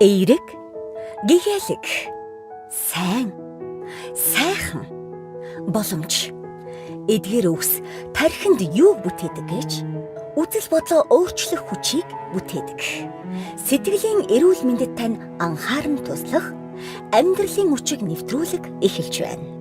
Эерэг, гэгээлэг, сайн, сайхан, боломж. Эдгээр үгс тархинд юу бүтээдэг гэж үзэл бодлоо өөрчлөх хүчийг бүтээдэг. Сэтгэлийн эрүүл мэндэд тань анхааран туслах амьдралын үчиг нэвтрүүлэг эхэлж байна.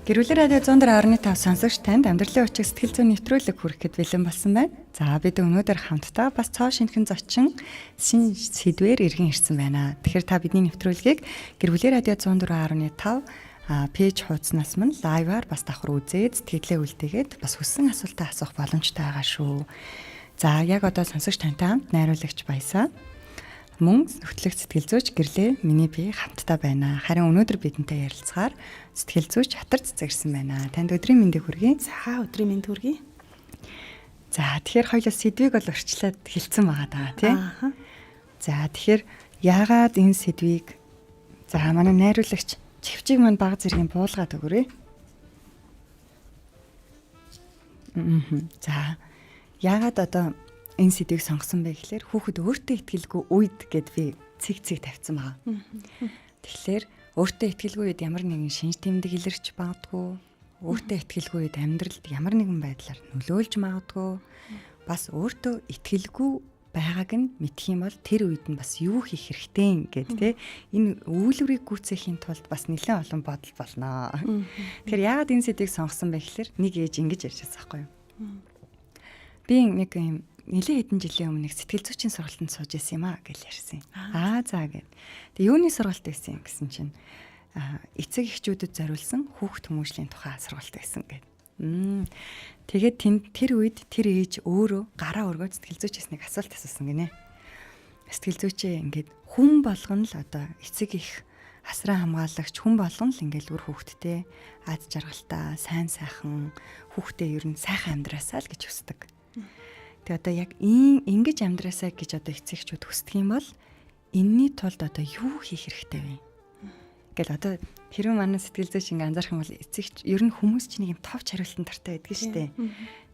Гэрүүлэн радио 104.5 сонсогч танд амьдралын учиг сэтгэл зүйн нэвтрүүлэг хүрэхэд бэлэн болсон байна. За бид өнөөдөр хамтдаа бас цоо шинэхэн зочин шин сэдвээр иргэн ирсэн байна. Тэгэхээр та бидний нэвтрүүлгийг Гэрүүлэн радио 104.5 пэйж хуудаснаас мань лайваар бас давхар үзээд сэтгэлээ үлдээгээд бас хүссэн асуултаа асуух боломжтой байгаа шүү. За яг одоо сонсогч тантай хамт найруулагч Баясаа мөн хөтлөх сэтгэл зүйч гэрлээ миний бие хамтдаа байна. Харин өнөөдөр бидэнтэй ярилцахаар сэтгэл зүйч Хатар цэцэг ирсэн байна. Танд өдрийн мэндийг хүргэе. За өдрийн мэнд хүргэе. За тэгэхээр хоёлоо сэдвийг бол өрчлөөд хэлсэн байгаа даа тий. За тэгэхээр яагаад энэ сэдвийг за манай найруулагч чивчиг маань баг зэргийн буулгаад өгөөрэй. За яагаад одоо энэ сэдвийг сонгосон бэ гэхлээр хүүхэд өөртөө итгэлгүй үед гэд би цэг цэг тавьсан байгаа. Тэгэхээр өөртөө итгэлгүй үед ямар нэгэн шинж тэмдэг илэрч магадгүй, өөртөө итгэлгүй үед амьдралд ямар нэгэн байдлаар нөлөөлж магадгүй, бас өөртөө итгэлгүй байгааг нь мэдх юм бол тэр үед нь бас юу хийх хэрэгтэй юм гэд тэ энэ үйлдвэрийг гүйцэхийн тулд бас нэлээд олон бодол болно. Тэгэхээр яагаад энэ сэдвийг сонгосон бэ гэхлээр нэг ээж ингэж ярьж байсан байхгүй юу? Би нэг юм нэлээд хэдэн жилийн өмнө нэг сэтгэл зүйчийн сургалтанд сууж исэн юм а гэж ярьсан. Аа за гэд. Тэг юуны сургалт байсан юм гэсэн чинь эцэг эхчүүдэд зориулсан хүүхд хүмүүжлийн тухай сургалт байсан гэд. Тэгээд тэр үед тэр ээж өөрөө гараа өргөөд сэтгэл зүйчээс нэг асуулт асуусан гинэ. Сэтгэл зүйчээ ингээд хүн болгон л одоо эцэг их асран хамгаалагч хүн болгон л ингээл үр хүүхэдтэй аз жаргалтай, сайн сайхан хүүхдээ ер нь сайхан амьдраасаа л гэж хүсдэг. Тэгээ одоо яг ийм ингэж амьдраасаа гэж одоо эцэгчүүд хүсдэг юм бол энэний тулд одоо юу хийх хэрэгтэй вэ? Гэл одоо хэрвээ манай сэтгэл зүйч ингээ анзаарах юм бол эцэгч ер нь хүмүүс чинь нэг юм товч хариултанд тартай байдаг шүү дээ.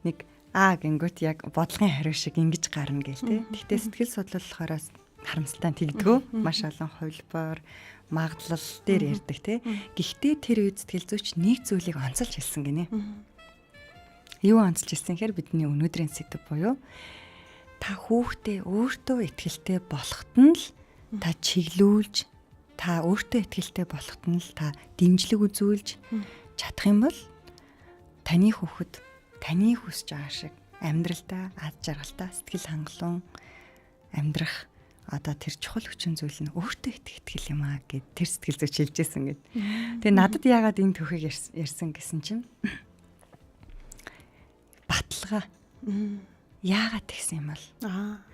Нэг аа гингүүт яг бодлогын хариу шиг ингэж гарна гээл те. Гэхдээ сэтгэл судлал болохоор харамсалтай тэгдэггүй. Маш олон хувилбар, магадлал дээр ярьдаг те. Гэхдээ тэр үед сэтгэл зүйч нэг зүйлийг онцолж хэлсэн гинэ. Юу онцолж хэлсэн гэхээр бидний өнөөдрийн сэдэв буюу та хүүхдээ өөртөө итгэлтэй болоход нь л та чиглүүлж, та өөртөө итгэлтэй болоход нь л та дэмжлэг үзүүлж чадах юм бол таны хүүхэд таны хүсэж байгаа шиг амьдралдаа аз жаргалтай сэтгэл хангалуун амьдрах одоо тэр чухал хүчин зүйл нь өөртөө итгэх итгэл юм аа гэд тэр сэтгэл зүйч хэлж байсан гэд. Тэгээ надад яагаад энэ түүхийг ярьсан гэсэн чинь баталгаа. Яагаад тэгсэн юм бол?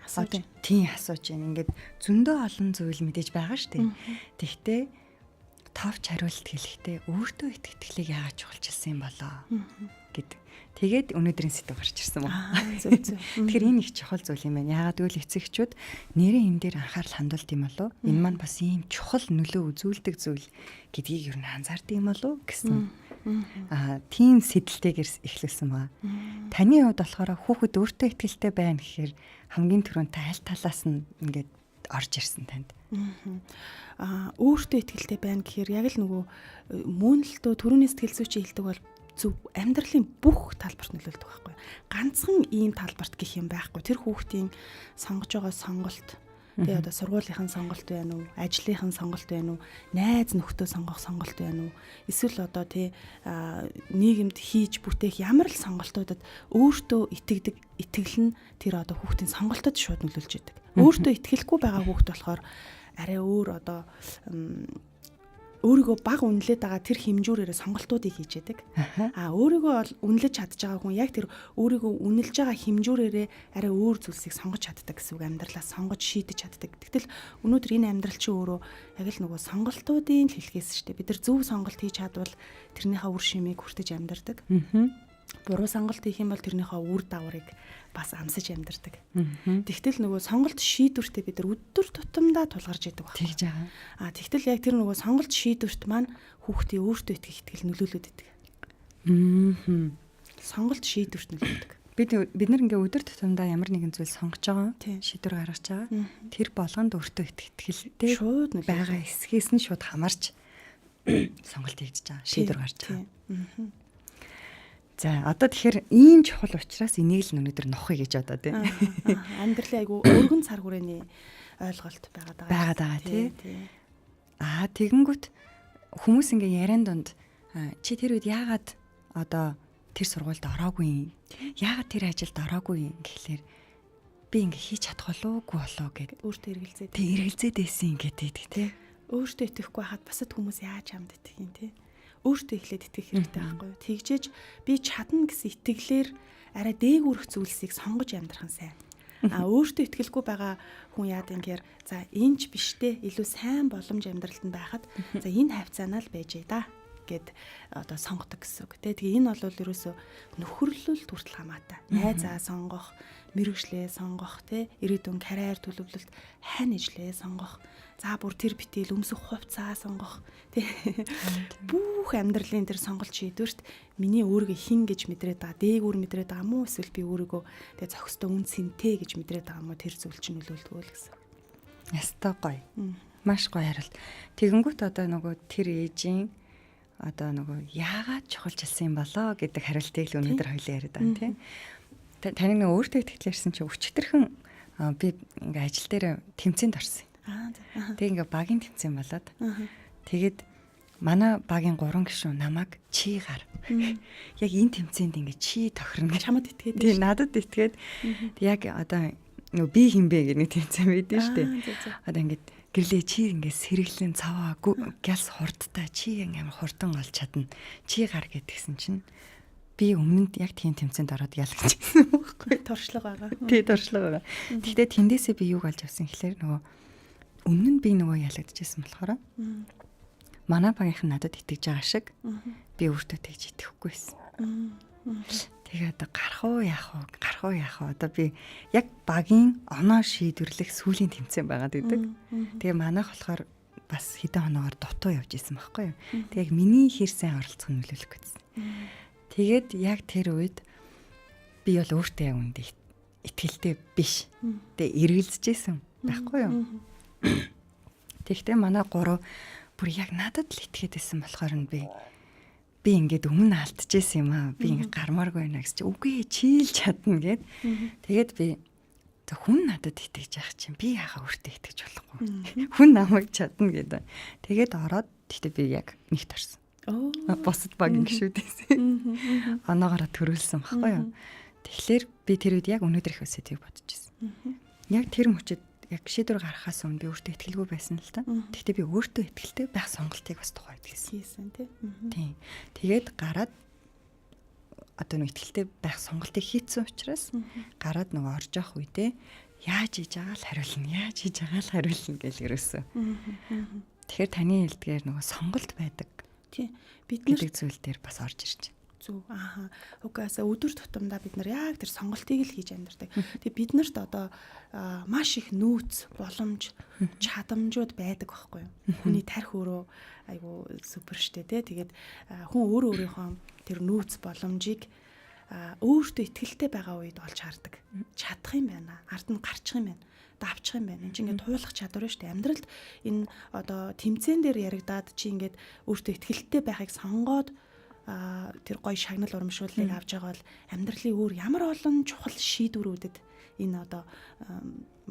Асууж. Тийм асууж байна. Ингээд зөндөө олон зүйл мэдээж байгаа шүү дээ. Тэгтээ товч хариулт хэлэхдээ өөртөө итгэх итгэлийг яагаад чухалчилсан юм болоо гэдэг. Тэгээд өнөөдрийн сэдэв гарч ирсэн байна. Зөв зөв. Тэгэхээр энэ их чухал зүйл юм байна. Яагаад гэвэл эцэг эхчүүд нэрээ энэ дээр анхаарал хандуулт юм болов? Энэ маань бас ийм чухал нөлөө үзүүлдэг зүйл гэдгийг ер нь анзаардаг юм болов гэсэн. Тийм сэдэлтэйгээр эхлүүлсэн байна. Таны хувьд болохоор хүүхэд өөртөө итгэлтэй байна гэхээр хамгийн түрүүнд та аль талаас нь ингээд орж ирсэн танд? Өөртөө итгэлтэй байна гэхээр яг л нөгөө мөн л дөө түрүүний сэтгэл зүйчийн хэлдэг бол зөв амьдралын бүх талбарт нөлөөлдөг байхгүй. Ганцхан ийм талбарт гэх юм байхгүй. Тэр хүүхдийн сонгож байгаа сонголт, тэгээ одоо сургуулийнхын сонголт байна уу, ажлынхын сонголт байна уу, найз нөхдөө сонгох сонголт байна уу, эсвэл одоо тий нийгэмд хийж бүтээх ямар л сонголтуудад өөртөө итгэдэг итгэл нь тэр одоо хүүхдийн сонголтод шууд нөлөөлж идэг. Өөртөө итгэлгүй байгаа хүүхд болохоор арай өөр одоо өөрийгөө бага үнэлээд байгаа тэр хэмжүүрээрээ сонголтуудыг хийж яадаг. Өөрийгөө бол үнэлж чадж байгаа хүн яг тэр өөрийгөө үнэлж байгаа хэмжүүрээрээ арай өөр зүйлсийг сонгож чаддаг гэсэн үг, амьдралаа сонгож шийдэж чаддаг. Тэгтэл өнөөдөр энэ амьдрал чинь өөрөө яг л нөгөө сонголтуудын л хэлхээс шүү дээ. Бид нар зөв сонголт хийж чадвал тэрнийхээ үр шимийг хүртэж амьдардаг. Буруу сонголт хийх юм бол тэрнийхээ үр дагаврыг бас амсаж амьдардаг. Тэгтэл нөгөө сонголт шийдвэртээ бид нар өдөр тутамдаа тулгарч идэг байхгүй. Тэгж байгаа. Тэгтэл яг тэр нөгөө сонголт шийдвэрт маань хүүхдийн өөртөө итгэх итгэл нөлөөлөд идэг. Сонголт шийдвэрт нөлөөлдөг. Бид нар ингээ өдөр тутамдаа ямар нэгэн зүйл сонгож байгаа, шийдвэр гаргаж байгаа. Тэр болгонд өөртөө итгэлтэй шууд байгаа хэсгээс нь шууд хамаарч сонголт хийж байгаа, шийдвэр гарч байгаа. За одоо тэгэхээр ийм чухал учраас энийг л өнөөдөр нухъя гэж одоо тий. Амьдралын айгу өргөн цар хүрээний ойлголт байгаад байгаа. Байгаад байгаа тий. Аа тэгэнгүүт хүмүүс ингээ яриан дунд чи тэр үед яагаад одоо тэр сургуульд ороогүй юм? Яагаад тэр ажилд ороогүй юм гэхлээр би ингээ хийж чадах болов уугүй болов гэд өөртөө эргэлзээд. Тий, эргэлзээд байсан ингээд байдаг тий. Өөртөө итгэхгүй хахад бусад хүмүүс яаж чамд итгэх юм тий? Өөртөө эхлээд итгэх хэрэгтэй байхгүй юу? Тэгжээж би чадна гэсэн итгэлээр арай дээгүүрэх зүйлсийг сонгож амьдрах нь сайн. А өөртөө итгэлгүй байгаа хүн яад юм гэхээр за энэ ч биш те, илүү сайн боломж амьдралд нь байхад за энэ хавцаанаа л байжээ да гэд одоо сонгодог гэсэн үг те. Тэгээ энэ бол ерөөсөө нөхөрлөлт хүртэл хамаатай. Найзаа сонгох, мэрэгжлээ сонгох те, ирээдүйн карьер төлөвлөлт, хань ижлээ сонгох, за бүр тэр битэл өмсөх хувцаа сонгох те. Бүх амьдралын тэр сонголт шийдвэрт миний өөрийгөө хин гэж мэдрээд байгаа, дээгүүр мэдрээд байгаа мó эсвэл би өөрийгөө тэ зохистой үн цэнтэй гэж мэдрээд байгаа мó, тэр зүйл чинь нөлөөлдөг л гэсэн. Ястай гоё. Маш гоё хариулт. Тэгэнгүүт одоо нөгөө тэр ээжийн одоо нөгөө яагаад чухалчилсан юм болоо гэдэг хариултыг л өнөөдөр хоёлаа яриад байгаа тийм. Таны нөгөө өөртөө итгэл ярьсан чи өчтөрхөн би ингээ ажил дээр тэмцээнд орсон. Тэг ингээ багийн тэмцээн болоод. Тэгээд манай багийн 3 гишүүн намайг чи гар. Яг энэ тэмцээнд ингээ чи тохирно гэж чамд итгээд. Тий, надад итгээд. Яг одоо нөгөө би хин бэ гэх нэг тэмцээн байдэн шүү дээ. Одоо ингээ гэрлээ чи ингээ сэргэлэн цаваа гялс хурдтай чи ингээ амар хурдан олж чадна. Чи гар гэдгсэн чинь би өмнө нь яг тийм тэмцээнд ороод ялгчихсан байхгүй. Туршлага байгаа. Тий, туршлага байгаа. Гэхдээ тэндээсээ би юуг олж авсан гэхлээр нөгөө өмнө нь би нөгөө ялагдчихсан болохоор манай багийнх нь надад итгэж байгаа шиг би өөртөө тэгж итгэхгүй байсан. Тэгээ одоо гарах уу яах уу, гарах уу яах уу. Одоо би яг багийн оноо шийдвэрлэх сүүлийн тэмцээн байгаад байдаг. Тэгээ манайх болохоор бас хэдэн хоногоор дутуу явж исэн байхгүй юу. Тэгээ яг миний хэр сайн оролцох нь нөлөөлөх гэсэн. Тэгээд яг тэр үед би бол өөртөө яг үндэ итгэлтэй биш. Тэгээ эргэлзэжсэн байхгүй юу. Тэгэхдээ манай гурав бүр яг надад л итгээд байсан болохоор нь би ингээд өмнө алдчихсан юм аа. Би ингээд гармааргүй байна гэсэн чи үгүй чийлж чадна гэд. Тэгээд би за хүн надад итгэж яах чинь би яхаа өөртөө итгэж болохгүй. Хүн намайг чадна гэд. Тэгээд ороод тэгтээ би яг нэгт орсон. Бусад багийн гишүүдээс. Оноогоороо төрүүлсэн баггүй юу. Тэгэхээр би тэр үед яг өнөөдөр их сэдвийг бодож ирсэн. Яг тэр мөчөд яг шийдвэр гаргахаас өмнө би өөртөө итгэлгүй байсан л та. Гэхдээ би өөртөө итгэлтэй байх сонголтыг бас тухайд хийсэн тий. Тийм. Тэгээд гараад одоо нэг итгэлтэй байх сонголтыг хийцэн учраас гараад нөгөө орж явах үедээ яаж хийж байгаа л хариулна, яаж хийж байгаа л хариулна гэл ерөөсөө. Тэгэхээр таны хэлдгээр нөгөө сонголт байдаг. Тийм. Бид нар зүйл дээр бас орж ирж байна. Зүг. Ааха. Угаасаа өдөр тутамдаа бид нар яг тэр сонголтыг л хийж амьдардаг. Тэгээ бид нарт одоо маш их нөөц, боломж, чадамжууд байдаг байхгүй юу? Хүний тарих өөрөө айгу супер штэ тий. Тэгээд хүн өөрөө өөрийнхөө тэр нөөц боломжийг өөртөө итгэлтэй байгаа үед олж хардаг. Чадах юм байна. Ард нь гарчих юм байна. Давчих юм байна. Энд чинь ингээд туулах чадвар шүү дээ. Амьдралд энэ одоо тэмцээн дээр яригадаад чи ингээд өөртөө итгэлтэй байхыг сонгоод тэр гоё шагнал урамшууллыг авч байгаа бол амьдралын өөр ямар олон чухал шийдвэрүүдэд энэ одоо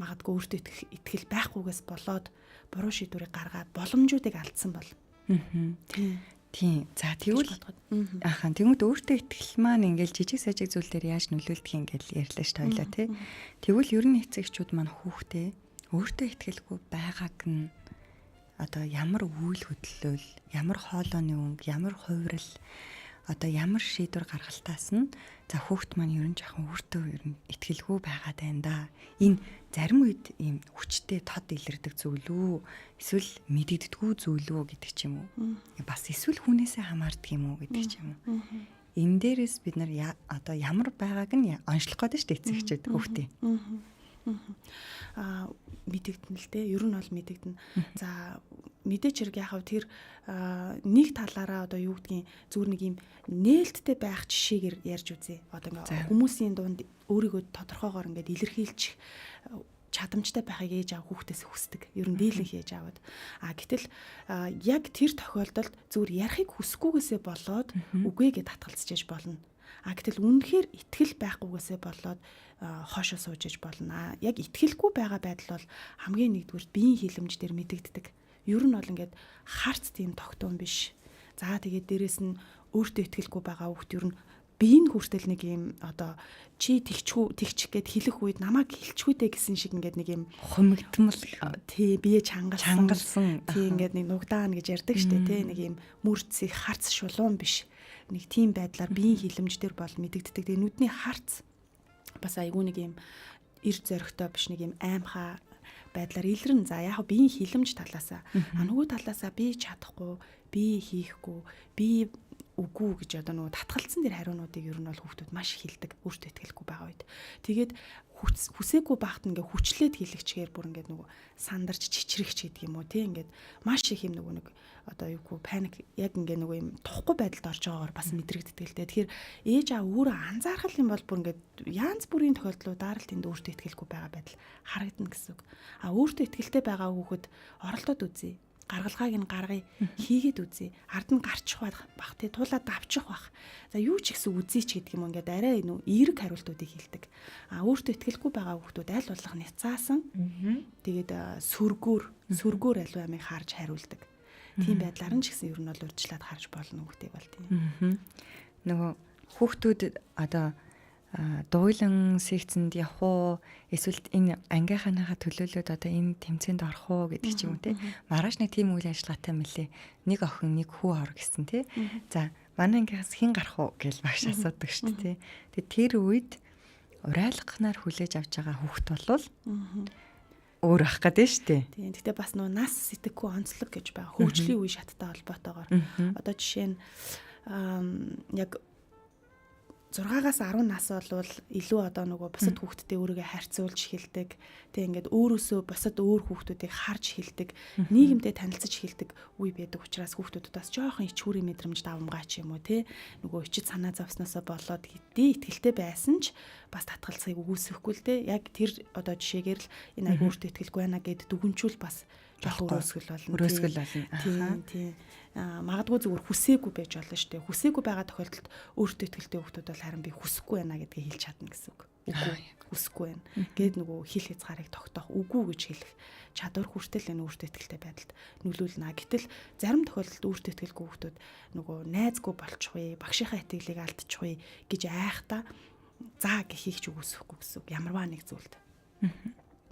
магадгүй өөртөө итгэл байхгүйгээс болоод буруу шийдвэрийг гаргаад боломжуудыг алдсан бол. Тийм. За тэгвэл ахаа тэгмэд өөртөө итгэл маань ингээл жижиг сажиг зүйл дээр яаж нөлөөлдөг юм гэл ярьлаа ш тойлоо тий. Тэгвэл ер нь эцэгчүүд маань хүүхдээ өөртөө итгэлгүй байгааг нь одоо ямар үйл хөдлөл, ямар хоолойны өнгө, ямар хувирал, одоо ямар шийдвэр гаргалтаас нь за хүүхд маань ер нь жоохон өөртөө ер нь итгэлгүй байгаад байна да. Энэ зарим үед ийм хүчтэй тод илэрдэг зүйл үү? Эсвэл мэдэгддэггүй зүйл үү гэдэг ч юм уу? Бас эсвэл хүнээсээ хамаардаг юм уу гэдэг ч юм уу? Энэ дээрээс бид нар одоо ямар байгааг нь онцлох гэдэг шүү дээ эцэгчүүд хүүхдээ. Аа мэдэгдэн л дээ. Ер нь бол мэдэгдэн. За мэдээч хэрэг яхав тэр нэг талаараа одоо юу гэдгийг зүгээр нэг юм нээлттэй байх жишээгээр ярьж үзье. Одоо ингээ хүмүүсийн дунд өөрийгөө тодорхойгоор ингээд илэрхийлчих чадамжтай байхыг ээж аав хүүхдээс хүсдэг. Ер нь дийлэнх ээж аавд. А гэтэл яг тэр тохиолдолд зүгээр ярихыг хүсэхгүйгээсээ болоод үгүй гэж татгалзаж болно. А гэтэл үнэхээр итгэл байхгүйгээсээ болоод хоошоо сууж иж болно. Яг итгэлгүй байгаа байдал бол хамгийн нэгдүгээр биеийн хилэмж дээр мэдэгддэг. Ер нь бол ингээд харц тийм тогтоон биш. За тэгээд дээрэс нь өөртөө итгэлгүй байгаа хүүхд ер нь бие нь хүртэл нэг юм одоо чи тэгчхүү тэгчих гэд хэлэх үед намайг хэлчихүү дээ гэсэн шиг ингээд нэг юм хумигдмал тий бие чангалсан тий ингээд нэг нугдаана гэж ярьдаг штэ тий нэг юм мөрцөх харц шулуун биш нэг тийм байдлаар биеийн хилэмж дээр бол мэдэгддэг. Тэгээ нүдний харц бас айгүй нэг юм эр зөрөгтэй биш нэг юм аймхаа байдлаар илэрнэ. За яг биеийн хилэмж талаасаа а нөгөө талаасаа би чадахгүй, би хийхгүй, би үгүй гэж одоо нөгөө татгалцсан дэр хариунуудыг ер нь бол хүүхдүүд маш их хэлдэг өөртөө итгэлгүй байгаа үед. Тэгээд хүсээгүй байхад ингээ хүчлээд хэлэгчгээр бүр ингээд нөгөө сандарч чичрэгч гэдэг юм уу тий ингээд маш их юм нөгөө нэг одоо юу гэх паник яг ингээ нөгөө юм тухгүй байдалд орж байгаагаар бас мэдрэгддэг л дээ. Тэгэхээр ээж аа өөрөө анзаарах юм бол бүр ингээд янз бүрийн тохиолдлуудаар л тэнд өөртөө итгэлгүй байгаа байдал харагдана гэсэн үг. А өөртөө итгэлтэй байгаа хүүхэд оролдоод үзье гаргалгааг нь гаргая, хийгээд үзье. Ард нь гарчих бах тий туулаад давчих бах. За юу ч ихсэн үзье ч гэдэг юм ингээд арай нүү эерэг хариултуудыг хэлдэг. А өөртөө итгэлгүй байгаа хүүхдүүд аль болох няцаасан. Тэгээд сөргөөр аливаа амийг харж хариулдаг. Тийм байдлаар нь ч гэсэн ер нь бол урьдчилаад харж болно хүүхдээ бол тийм. Нөгөө хүүхдүүд одоо дуйлан секцэнд явах уу эсвэл энэ ангийнхааныхаа төлөөлөөд одоо энэ тэмцээнд орох уу гэдэг ч юм уу те. Маргааш нэг тийм үйл ажиллагаатай мөлий. Нэг охин нэг хүү ор гэсэн те. За манай ангийнхаас хэн гарах уу гэж багш асуудаг шүү дээ те. Тэгээ тэр үед урайлгахнаар хүлээж авч байгаа хүүхд болвол өөр ах гэдэг шүү дээ. Тийм. Гэтэ бас нөө нас сэтгэхүй онцлог гэж байгаа. Хөгжлийн үе шаттай холбоотойгоор. Одоо жишээ нь яг 6-аас 10 нас болвол илүү одоо нөгөө бусад хүүхдтэй өөрийгөө харьцуулж эхэлдэг. Тэг ингээд өөрөөсөө бусад өөр хүүхдүүдийг харж эхэлдэг. Нийгэмдээ танилцаж эхэлдэг үе байдаг учраас хүүхдүүдэд бас жоохон ичхүүрийн мэдрэмж давамгай ч юм уу те. Нөгөө ичид санаа зовсноосоо болоод хэдий итгэлтэй байсан ч бас татгалцахыг үгүйсэхгүй л те. Яг тэр одоо жишээгээр л энэ аяг өөртөө итгэлгүй байна гэд дүгнчүүл бас жоох өрөөсгөл болно. Өрөөсгөл болно. Тийм тийм. Магадгүй зүгээр хүсээгүй байж болно шүү дээ. Хүсээгүй байгаа тохиолдолд өөртөө итгэлтэй хүүхдүүд бол харин би хүсэхгүй байна гэдгийг хэлж чадна гэсэн үг. Үгүй хүсэхгүй байна. Гээд нөгөө хил хязгаарыг тогтоох үгүй гэж хэлэх чадвар хүртэл энэ өөртөө итгэлтэй байдалд нөлөөлнө. Гэтэл зарим тохиолдолд өөртөө итгэлгүй хүүхдүүд нөгөө найзгүй болчихвээ, багшийнхаа итгэлийг алдчихвээ гэж айхдаа заа гэхийг ч үгүйсэхгүй гэсэн үг. Ямарваа нэг зүйлд.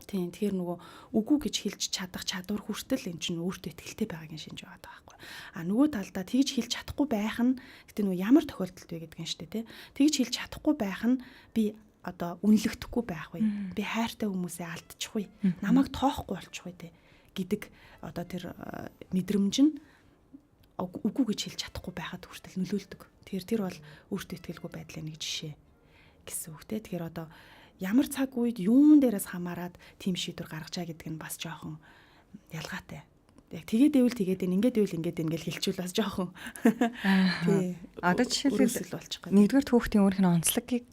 Тийм тэгэхээр нөгөө үгүй гэж хэлж чадах чадвар хүртэл эн чинь өөртөө итгэлтэй байгаагийн шинж байгаа байхгүй. А нөгөө талдаа тэгж хэлж чадахгүй байх нь гэтээ нөгөө ямар тохиолдолд вэ гэдэг нь шүү дээ тий. Тэгж хэлж чадахгүй байх нь би одоо үнэлэгдэхгүй байх вэ? Би хайртай хүмүүсээ алдчих вэ? Намайг тоохгүй болчих вэ гэдэг одоо тэр мэдрэмж нь үгүй гэж хэлж чадахгүй байхад хүртэл нөлөөлдөг. Тэгэхээр тэр бол өөртөө итгэлгүй байдлын нэг жишээ гэсэн үг те. Тэгэхээр одоо ямар цаг үед юун дээрээс хамаарат тийм шийдвэр гаргажаа гэдэг нь бас жоохон ялгаатай. Яг тэгээд ивэл тэгээд энэ ингээд ивэл ингээд энэ гэл хэлчихвэл бас жоохон тий. Одоо жишээлбэл болчих гээд. Нэгдүгээр хүүхдийн өөрийнх нь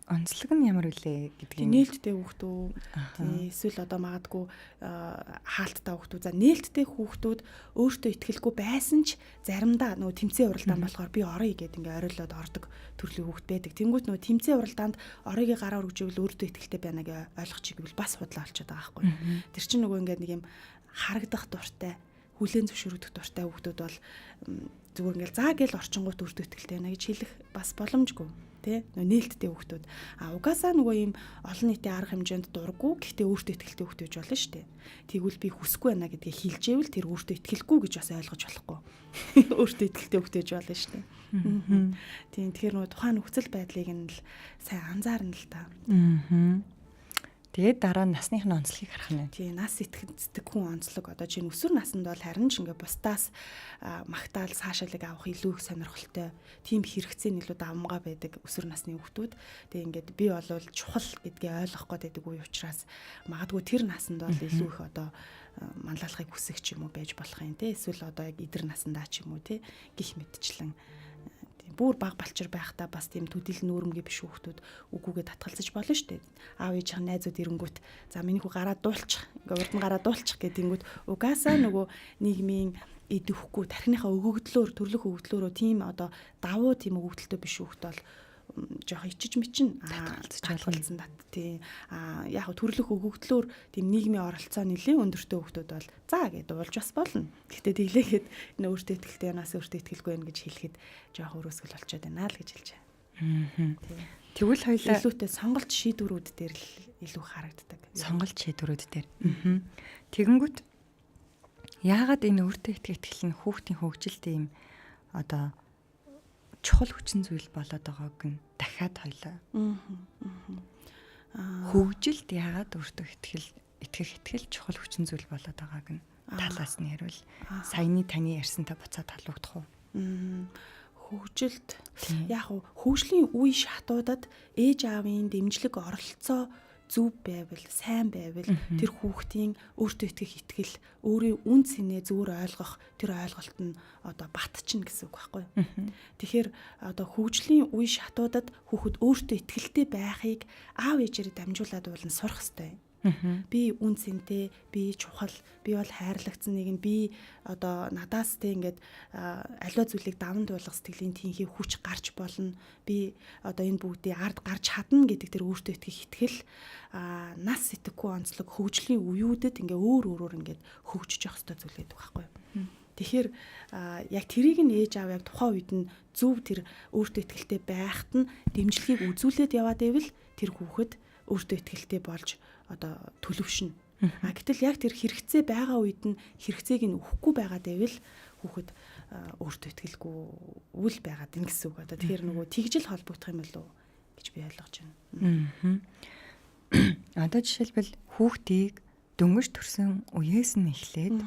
онцлог нь ямар вүлээ гэдгийг. Нээлттэй хүүхд үү? Тий. Эсвэл одоо магадгүй хаалттай хүүхдүүд. За нээлттэй хүүхдүүд өөртөө итгэлгүй байсан ч заримдаа нөгөө тэмцээн уралдаан болохоор би оръё гэд ингээ орилоод ордог төрлийн хүүхд байдаг. Тэнгүүт нөгөө тэмцээн уралдаанд оройг гараа өргөжөөл өөртөө итгэлтэй байна гэж ойлгочих гэвэл бас худлаа болчиход байгаа байхгүй. Тэр чинь нөгөө ингээд нэг юм харагдах дуртай хүлээн зөвшөөрөгдөх дуртай хүүхдүүд бол зүгээр ингээл заа гэл орчингууд өөртөө итгэлтэй байна гэж хэлэх бас боломжгүй тий нөө нээлттэй хүүхдүүд. А угаасаа нөгөө ийм олон нийтийн арга хэмжээнд дурггүй гэхдээ өөртөө итгэлтэй хүүхдүүд байж болно шүү дээ. Тэгвэл би хүсэхгүй байна гэдгийг хэлжээвэл тэр өөртөө итгэлгүй гэж бас ойлгож болохгүй. Өөртөө итгэлтэй хүүхдүүд байж болно шүү дээ. Тийм тэгэхээр нөгөө тухайн нөхцөл байдлыг нь л сайн анзаарна л та. Тэгээд дараа нь насных нь онцлогийг харах нь. Тий, нас итгэцдэг хүн онцлог. Одоо чинь өсвөр наснд бол харин ч ингээ бусдаас магтаал саашаалыг авах илүү их сонирхолтой. Тийм хэрэгцээ нь илүү давмгай байдаг өсвөр насны хүүхдүүд. Тэгээ ингээд би болвол чухал гэдгээ ойлгох гээд байдаг үе учраас магадгүй тэр насанд бол илүү их одоо манлайлахыг хүсэх ч юм уу байж болох юм те. Эсвэл одоо яг идэр насандаа ч юм уу те гих мэтчлэн бүр баг балчир байхдаа бас тийм төдийл нүүрэмгээ биш хүүхдүүд үгүйгээ татгалзаж болно шүү дээ. Аав ээжийн найзууд ирэнгүүт за миний хүү гараа дуулчих, ингээ урд нь гараа дуулчих гэдингүүт угаасаа нөгөө нийгмийн идэвхгүй тархиныхаа өгөгдлөөр төрлөх өгөгдлөөрөө тийм одоо давуу тийм өгөгдөлтөй биш хүүхд бол жоох ичиж мичин татгалзсан дат тий. А яг төрлөх өгөгдлөөр тийм нийгмийн оролцоо нэлээд өндөртэй хүүхдүүд бол за гэдээ дуулж бас болно. Гэхдээ тэглээгээд энэ өөртөө итгэлтэй нас өөртөө итгэлгүй байх гэж хэлэхэд жоох өрөөсгөл болчиход байна л гэж хэлж байна. Тэгвэл хоёлаа илүүтэй сонголт шийдвэрүүд дээр л илүү харагддаг. Сонголт шийдвэрүүд дээр. Тэгэнгүүт яагаад энэ өөртөө итгэх итгэл нь хүүхдийн хөгжилд ийм одоо чухал хүчин зүйл болоод байгааг нь дахиад хоёлаа. Хөгжилд яагаад өөртөө итгэх итгэл чухал хүчин зүйл болоод байгааг нь талаас нь ярил. Саяны таны ярьсантай буцаад халуугдах уу? Хөгжилд яг хөгжлийн үе шатуудад ээж аавын дэмжлэг оролцоо зөв байвал, сайн байвал тэр хүүхдийн өөртөө итгэх итгэл, өөрийн үн цэнээ зөвөр ойлгох тэр ойлголт нь одоо батчна гэсэн үг байхгүй юу? Тэгэхээр одоо хөгжлийн үе шатуудад хүүхэд өөртөө итгэлтэй байхыг аав ээжээрээ дамжуулаад уулан сурах ёстой. Би үн цэнтэй, би чухал, би бол хайрлагдсан нэгэн, би одоо надаас тэ ингээд аливаа зүйлийг даван туулах сэтгэлийн тэнхи хүч гарч болно. Би одоо энэ бүгдийг ард гарч чадна гэдэг тэр өөртөө итгэх итгэл нас сэтгэхгүй онцлог хөгжлийн үеүүдэд ингээ өөр өөрөөр ингээд хөгжиж явах ёстой зүйл гэдэг байхгүй юу? Тэгэхээр яг тэрийг нь ээж аав яг тухайн үед нь зөв тэр өөртөө итгэлтэй байхад нь дэмжлэгийг үзүүлээд яваад ивэл тэр хүүхэд өөртөө итгэлтэй болж одоо төлөвшнө. А гэтэл яг тэр хэрэгцээ байгаа үед нь хэрэгцээг нь өгөхгүй байгаа дэвэл хүүхэд өөртөө итгэлгүй үл байгаад ин гэсэн үг. Одоо тэгэхээр нөгөө тэгжил холбогдох юм болов уу гэж би ойлгож байна. Одоо жишээлбэл хүүхдийг дөнгөж төрсөн үеэс нь эхлээд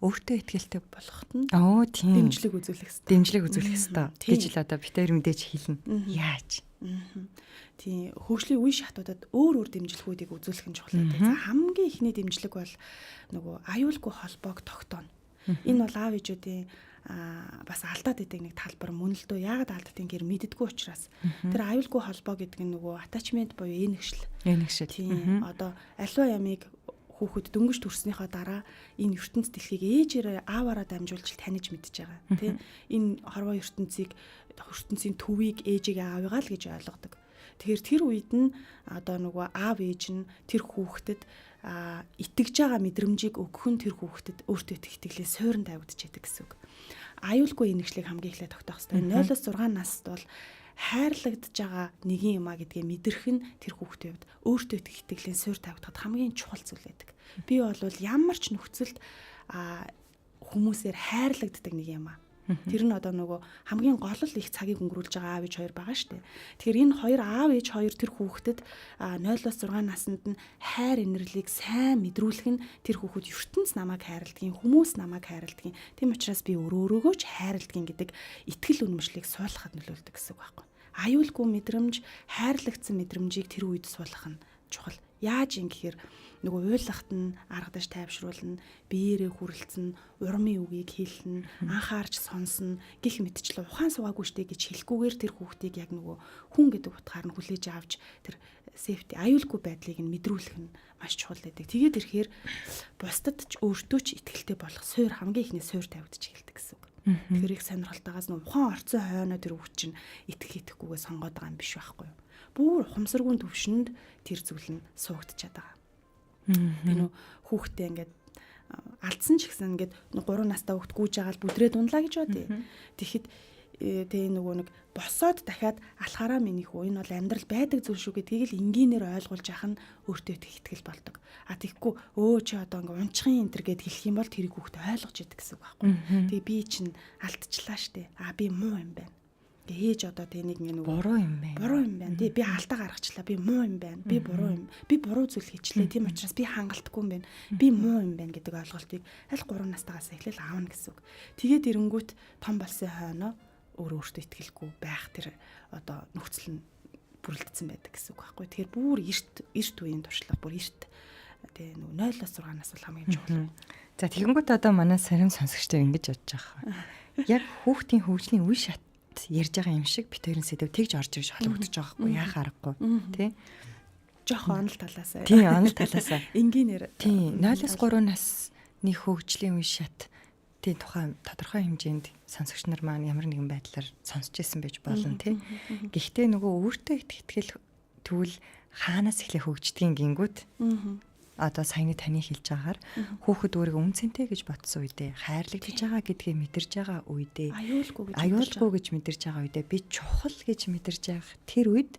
өөртөө итгэлтэй болоход нь тийм дэмжлэг үзүүлэх ёстой. Дэмжлэг үзүүлэх ёстой гэж л одоо бид хоёр мэдээж хэлнэ. Яаж? Тийм, хөгжлийн үе шатуудад өөр өөр дэмжлэгүүдийг үзүүлэх нь чухал гэдэг. За хамгийн эхний дэмжлэг бол нөгөө аюулгүй холбоог тогтооно. Энэ бол аав ээжүүдийн бас алдаад идэг нэг талбар мөн л дөө. Яагаад алддгийг гэр мэддэггүй учраас. Тэр аюулгүй холбоо гэдэг нь нөгөө attachment буюу энэгшил. Энэгшил. Тийм. Одоо аливаа ямыг хүүхэд дөнгөж төрснийхөө дараа энэ ертөнц дэлхийг ээжээрээ ааваараа дамжуулж таних мэдж байгаа тий. Энэ хорвоо ертөнцийг ертөнцийн төвийг ээжигээ аавыгаа л гэж ойлгодог. Тэгэхээр тэр үед нь одоо нөгөө аав ээж нь тэр хүүхдэд итгэж байгаа мэдрэмжийг өгөх нь тэр хүүхдэд өөртөө итгэх итгэлээ суурин тавигдчихэдэг гэсэн үг. Аюулгүй энэгшлийг хамгийн эхлээд тогтоох хэрэгтэй. 0-6 наст бол хайрлагдж байгаа нэгэн юм а гэдгээ мэдрэх нь тэр хүүхдийн хувьд өөртөө итгэх итгэлийн суурь тавигдахад хамгийн чухал зүйл байдаг. Би бол ямар ч нөхцөлд хүмүүсээр хайрлагддаг нэг юм а. Тэр нь одоо нөгөө хамгийн гол л их цагийг өнгөрүүлж байгаа аав ээж хоёр байгаа шүү дээ. Тэгэхээр энэ хоёр аав ээж хоёр тэр хүүхдэд 0-6 наснд нь хайр инэрлийг сайн мэдрүүлэх нь тэр хүүхэд ертөнц намайг хайрладгийн, хүмүүс намайг хайрладгийн. Тийм учраас би өөрөө өөрөөгөө ч хайрладгийн гэдэг итгэл үнэмшлийг суулгахад нөлөөлдөг гэсэн үг байхгүй. Аюулгүй мэдрэмж, хайрлагдсан мэдрэмжийг тэр үед суулгах нь чухал. Яаж юм гэхээр нөгөө уйлахт нь аргадаж тайвшруулна, биеэрээ хүрэлцэн, урмын үгийг хэлнэ, анхаарч сонсно гих мэтчлэн ухаан суугаагүй штэ гэж хэлэхгүйгээр тэр хүүхдийг яг нөгөө хүн гэдэг утгаар нь хүлээж авч тэр safety аюулгүй байдлыг нь мэдрүүлэх нь маш чухал байдаг. Тэгээд ирэхээр бусдад ч өөртөө ч итгэлтэй болох суур хамгийн ихний суур тавигдчих эхэлдэг гэсэн үг. Тэгэхээр их сонирхолтойгоос нь ухаан орцсон хойноо тэр хүүхд чинь итгэх итгэхгүйгээ сонгоод байгаа юм биш байхгүй юу? Бүр ухамсаргүй төвшөнд тэр зүйл нь суугдчихад байгаа. Би нөө хүүхдээ ингээд алдсан ч гэсэн ингээд 3 настай хүүхд гүйж байгаа л бүдрээд унлаа гэж бодъё. Тэгэхэд тэгээ нөгөө нэг босоод дахиад алхаараа миний хүү энэ бол амьдрал байдаг зүйл шүү гэдгийг л энгийнээр ойлгуулж яах нь өөртөө итгэх итгэл болдог. А тэгэхгүй өө чи одоо ингээ унчихын энэ төр гэд хэлэх юм бол тэрийг хүүхд ойлгож идэг гэсэн үг байхгүй. Тэгээ би чинь алдчихлаа штэ. А би муу юм байна. Ингээ ээж одоо тэ нэг ингээ нөгөө буруу юм байна. Буруу юм байна. Тий, би алдаа гаргачлаа. Би муу юм байна. Би буруу юм. Би буруу зүйл хийчлээ. Тийм учраас би хангалтгүй юм байна. Би муу юм байна гэдэг ойлголтыг аль 3 настайгаас эхлээл аавна гэсэн үг. Тэгээд эренгүүт том болсон хойноо өөрөө өөртөө итгэлгүй байх тэр одоо нөхцөл нь бүрэлдсэн байдаг гэсэн үг байхгүй. Тэгэхээр бүр эрт үеийн туршлага, бүр эрт тий нөгөө 0-6 нас бол хамгийн чухал. За тэгэнгүүт одоо манай сарим сонсогчдоор ингэж бодож байгаа. Яг хүүхдийн хөгжлийн үе шат ярьж байгаа юм шиг бит хоёрын сэдэв тэгж орж ирж холбогдож байгаа хгүй яах аргагүй тий. Жохо онол талаасаа. Тий, онол талаасаа. Энгийнээр. Тий, 0-3 насны хөгжлийн үе шат тий тухайн тодорхой хэмжээнд сонсогч нар маань ямар нэгэн байдлаар сонсч ирсэн байж болно тий. Гэхдээ нөгөө өөртөө итгэл тэгвэл хаанаас эхлэх хөгждгийг гингүүт одоо саяны таны хэлж байгаагаар хүүхэд өөрийгөө үнэ цэнтэй гэж бодсон үедээ, хайрлагдж байгаа гэдгийг мэдэрч байгаа үедээ, аюулгүй гэж мэдэрч байгаа үедээ, би чухал гэж мэдэрч байгаа тэр үед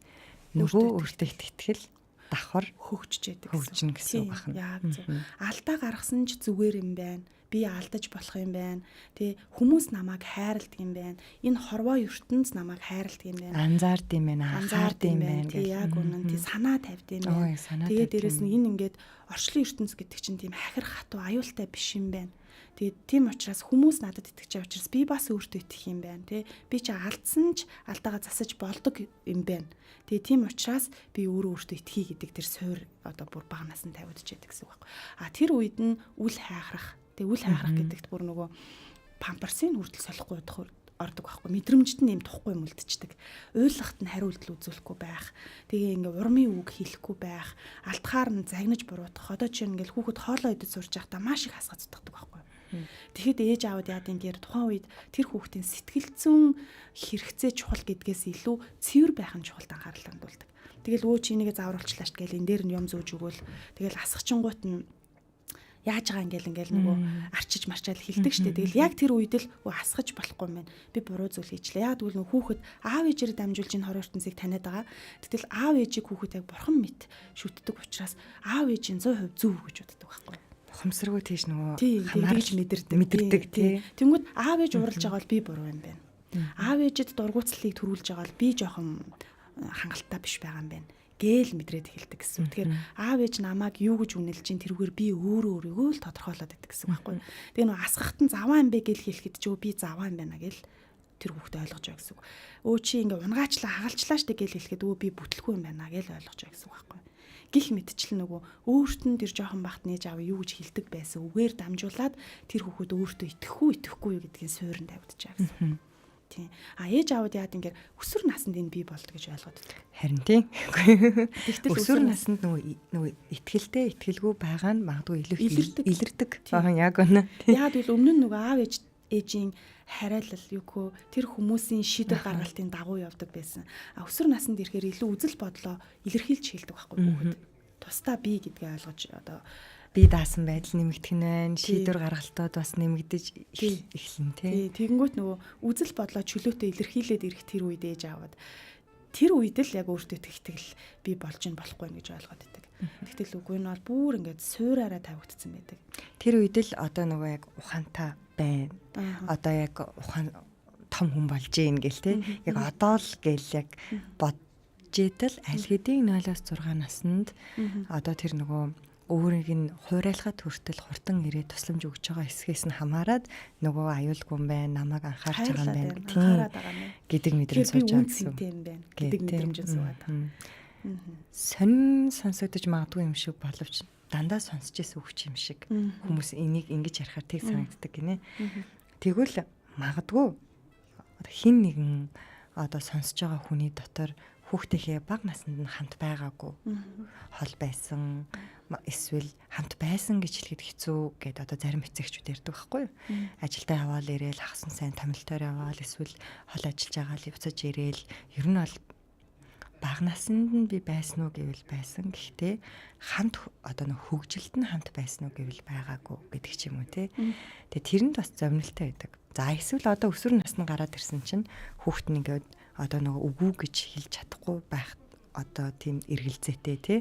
нөгөө өөртөө итгэл давхар хөгжиж яадаг гэсэн гэсэн үг байна. Яг зөв. Алдаа гаргасан ч зүгээр юм байна. Би алдаж болох юм байна. Тэ хүмүүс намайг хайрладаг юм байна. Энэ хорвоо ертөнц намайг хайрладаг юм байна. Анзаард юм байна, анхаард юм байна гэх. Яг үнэн. Тэ санаа тавьд юм байна. Тэгээд дээрэс нь энэ ингээд орчлон ертөнц гэдэг чинь тийм хахир хатуу аюултай биш юм байна. Тэгээд тийм учраас хүмүүс надад итгэж байгаа учраас би бас өөртөө итгэх юм байна тий. Би чи алдсан ч алдаагаа засаж болдог юм байна. Тэгээд тийм учраас би өөрөө өөртөө итгэе гэдэг тэр суур одоо бүр бага наснд тавигдчихэдэг гэсэн үг байхгүй. А тэр үед нь үл хайхрах. Тэгээд үл хайхрах гэдэгт бүр нөгөө памперсын хүртэл солихгүй удах ордог байхгүй. Мэдрэмжт нь юм тухгүй юм үлдчихдэг. Уйлахт нь хариу үйлдэл үзүүлэхгүй байх. Тэгээ ингээ урмын үг хэлэхгүй байх. Алдахаар нь загнаж буруутгах. Одоо чинь ингээл хүүхэд хоолоо идэж сурж байхдаа маш их хасгаж зутгадаг байхгүй. Тэгэхэд ээж аауд яад ингээр тухайн үед тэр хүүхдийн сэтгэл зүйн хэрэгцээ чухал гэдгээс илүү цэвэр байх нь чухалд анхаарал хандуулдаг. Тэгэл өө чи энийгээ заавруулчлаа шүү гэл энэ дээр нь юм зөөж өгөөл. Тэгэл асгачингуут нь яаж байгаа ингээл нөгөө арчиж марчаал хилдэг штэ. Тэгэл яг тэр үед л асгаж болохгүй юм байна. Би буруу зүйл хийчлээ. Яг тэгвэл нөгөө хүүхэд аав ээжээр дамжуулж энэ хорон ертөнцийг таниад байгаа. Гэтэл аав ээжийг хүүхэд яг бурхан мэт шүтдэг учраас аав ээжийн 100% зөв гэж боддог байхгүй. Ухамсаргүй тийш нөгөө хамаарч мэдэрдэг тий. Тэнгүүд аав ээж уралж байгаа бол би буруу юм байна. Аав ээжэд дургуутслыг төрүүлж байгаа бол би жоохон хангалттай биш байгаа юм байна гээл мэдрээд эхэлдэг гэсэн. Тэгэхээр аав ээж намайг юу гэж үнэлж чинь тэрүүгээр би өөрөө өөрийгөө л тодорхойлоод байдаг гэсэн байхгүй. Тэгээ нөгөө асгахт нь заваа юм бэ гэл хэлэхэд чи би заваа юм байна гэл тэр хүүхдээ ойлгож байгаа гэсэн үг. Өө чи ингээ унгаачлаа хагалчлаа штэ гэл хэлэхэд өө би бүтлэхгүй юм байна гэл ойлгож байгаа гэсэн үг байхгүй. Гих мэтчлэн нөгөө өөрт нь тэр жоохон бахт нээж аав юу гэж хэлдэг байсан үгээр дамжуулаад тэр хүүхэд өөртөө итгэхгүй итгэхгүй юу гэдгийг суурин тавигдаж байгаа гэсэн. Тийм. А ээж аауд яад ингээд өсвөр наснд энэ бий болд гэж ойлгоод байдаг. Харин тийм. Тэгтэл өсвөр наснд нөгөө итгэлтэй итгэлгүй байгаа нь магадгүй илүү илэрдэг. Аа яг үнэ. Яад гэвэл өмнө нь нөгөө аав ээжийн хариалал юу хөө тэр хүмүүсийн шийдвэр гаргалтын дагуу явдаг байсан. А өсвөр наснд ирэхээр илүү үзэл бодлоо илэрхийлж хэлдэг байхгүй хүүхэд. Тусдаа би гэдгээ ойлгож одоо би даасан байдал нэмэгдэх нь байна. Шийдвэр гаргалтууд бас нэмэгдэж эхэлнэ тий. Тэгэнгүүт нөгөө үзэл бодлоо чөлөөтэй илэрхийлээд ирэх тэр үед ээж аавд тэр үед л яг өөртөө итгэл би болж ин болохгүй гэж ойлгоод байдаг. Тэгтэл үгүй нь бол бүр ингээд суураараа тавигдсан байдаг. Тэр үед л одоо нөгөө яг ухаантай байна. Одоо яг ухаан том хүн болж гин гэл те. Яг одоо л гэл яг бодж идэл аль хэдийн 0-6 наснд одоо тэр нөгөө өөрийг нь хуурайлахад хүртэл хурдан ирээд тусламж өгч байгаа хэсгээс нь хамаарад нөгөө аюулгүй юм байна, намайг анхаарч байгаа юм байна гэдэг мэдрэмж сууж байгаа гэсэн юм байна гэдэг мэдрэмж суугаад байгаа. Сонин сонсогдож магадгүй юм шиг боловч дандаа сонсч ирсэн үг юм шиг хүмүүс энийг ингэж ярихаар тэг санагддаг гинэ. Тэгвэл магадгүй хин нэгэн одоо сонсож байгаа хүний дотор хүүхдийнхээ бага наснд нь хамт байгаагүй хол байсан эсвэл хамт байсан гэж хэлэхэд хэцүү гэдээ одоо зарим эцэгчүүд ярьдаг байхгүй юу? Ажилдаа яваал ирээл хагас сайн томилтоор яваал эсвэл хол ажиллаж байгаа л буцаж ирээл ер нь бол бага наснд нь би байсан уу гэвэл байсан. Гэхдээ хамт одоо нэг хөгжилт нь хамт байсан уу гэвэл байгаагүй гэдэг ч юм уу те. Тэгээ тэрэнд бас зовнилтой байдаг. За эсвэл одоо өсвөр наснд гараад ирсэн чинь хүүхэд нь ингээд одоо нөгөө үгүй гэж хэлж чадахгүй байх одоо тийм эргэлзээтэй тий.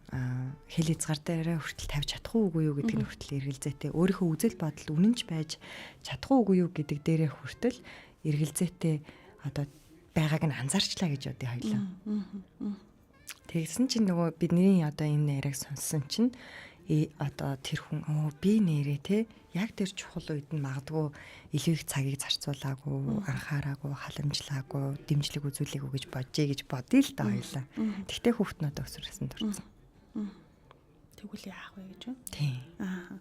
Аа хэл хязгаар дээрээ хүртэл тавьж чадах уу үгүй юу гэдэг нь хүртэл эргэлзээтэй. Өөрийнхөө үзэл бодол үнэнч байж чадах уу үгүй юу гэдэг дээрээ хүртэл эргэлзээтэй одоо байгааг нь анзаарчлаа гэж бодъё хоёлаа. Тэгсэн чинь нөгөө бидний одоо энэ яриаг сонссон чинь одоо тэр хүн би нэрээ те яг тэр чухал үед нь магадгүй илүү их цагийг зарцуулаагүй, анхаараагүй, халамжлаагүй, дэмжлэг үзүүлээгүй гэж боджээ гэж бодъё л да хоёлаа. Тэгтээ хүүхэд нь одоо өсвөр наснд орсон. Тэгвэл яах вэ гэж үү? Тийм. Аа.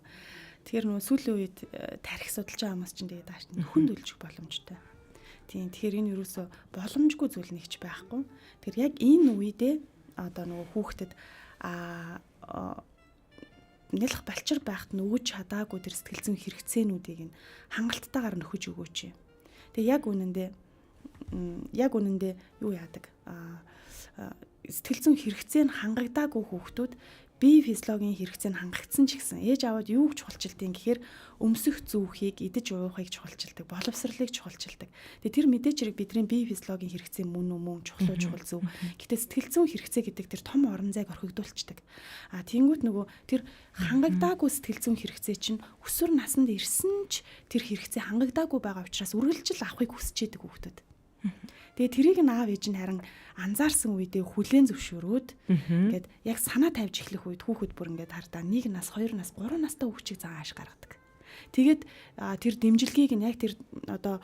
Тэгэхээр нөгөө сүүлийн үед тархи судалж байгаа хүмүүс чинь тэгээд ааш нөхөнд үлжих боломжтой. Тийм. Тэгэхээр энэ юусоо боломжгүй зүйл нэг ч байхгүй. Тэгэхээр яг энэ үедээ одоо нөгөө хүүхдэд нялх балчир байхад нөгөөж чадаагүй тэр сэтгэл зүйн хэрэгцээнүүдийг нь хангалттайгаар нөхөж өгөөч. Тэгээ яг үнэндээ юу яадаг? Сэтгэл зүйн хэрэгцээ нь хангагдаагүй хүүхдүүд бие физиологийн хэрэгцээ нь хангагдсан ч гэсэн ээж аваад юуг чухалчилдаг гэхээр өмсөх зүүхийг, идэж уухыг чухалчилдаг, боловсролыг чухалчилдаг. Тэгээ тэр мэдээж хэрэг бидний бие физиологийн хэрэгцээ мөн үү мөн чухал уу чухал зөв. Гэтэ сэтгэл зүйн хэрэгцээ гэдэг тэр том орон зайг орхигдуулцдаг. А тэнгуут нөгөө тэр хангагдаагүй сэтгэл зүйн хэрэгцээ чинь өсвөр наснд ирсэн ч тэр хэрэгцээ хангагдаагүй байгаа учраас үргэлжил авахыг хүсэж идэг хүүхдүүд. Тэгээ тэрийг нь аав ээж нь харин анзаарсан үедээ хүлээн зөвшөөрөөд ингээд яг санаа тавьж эхлэх үед хүүхэд бүр ингээд хардаа 1 нас, 2 нас, 3 настай хүүхчийг зан ааш гаргадаг. Тэгээд тэр дэмжлэгийг нь яг тэр одоо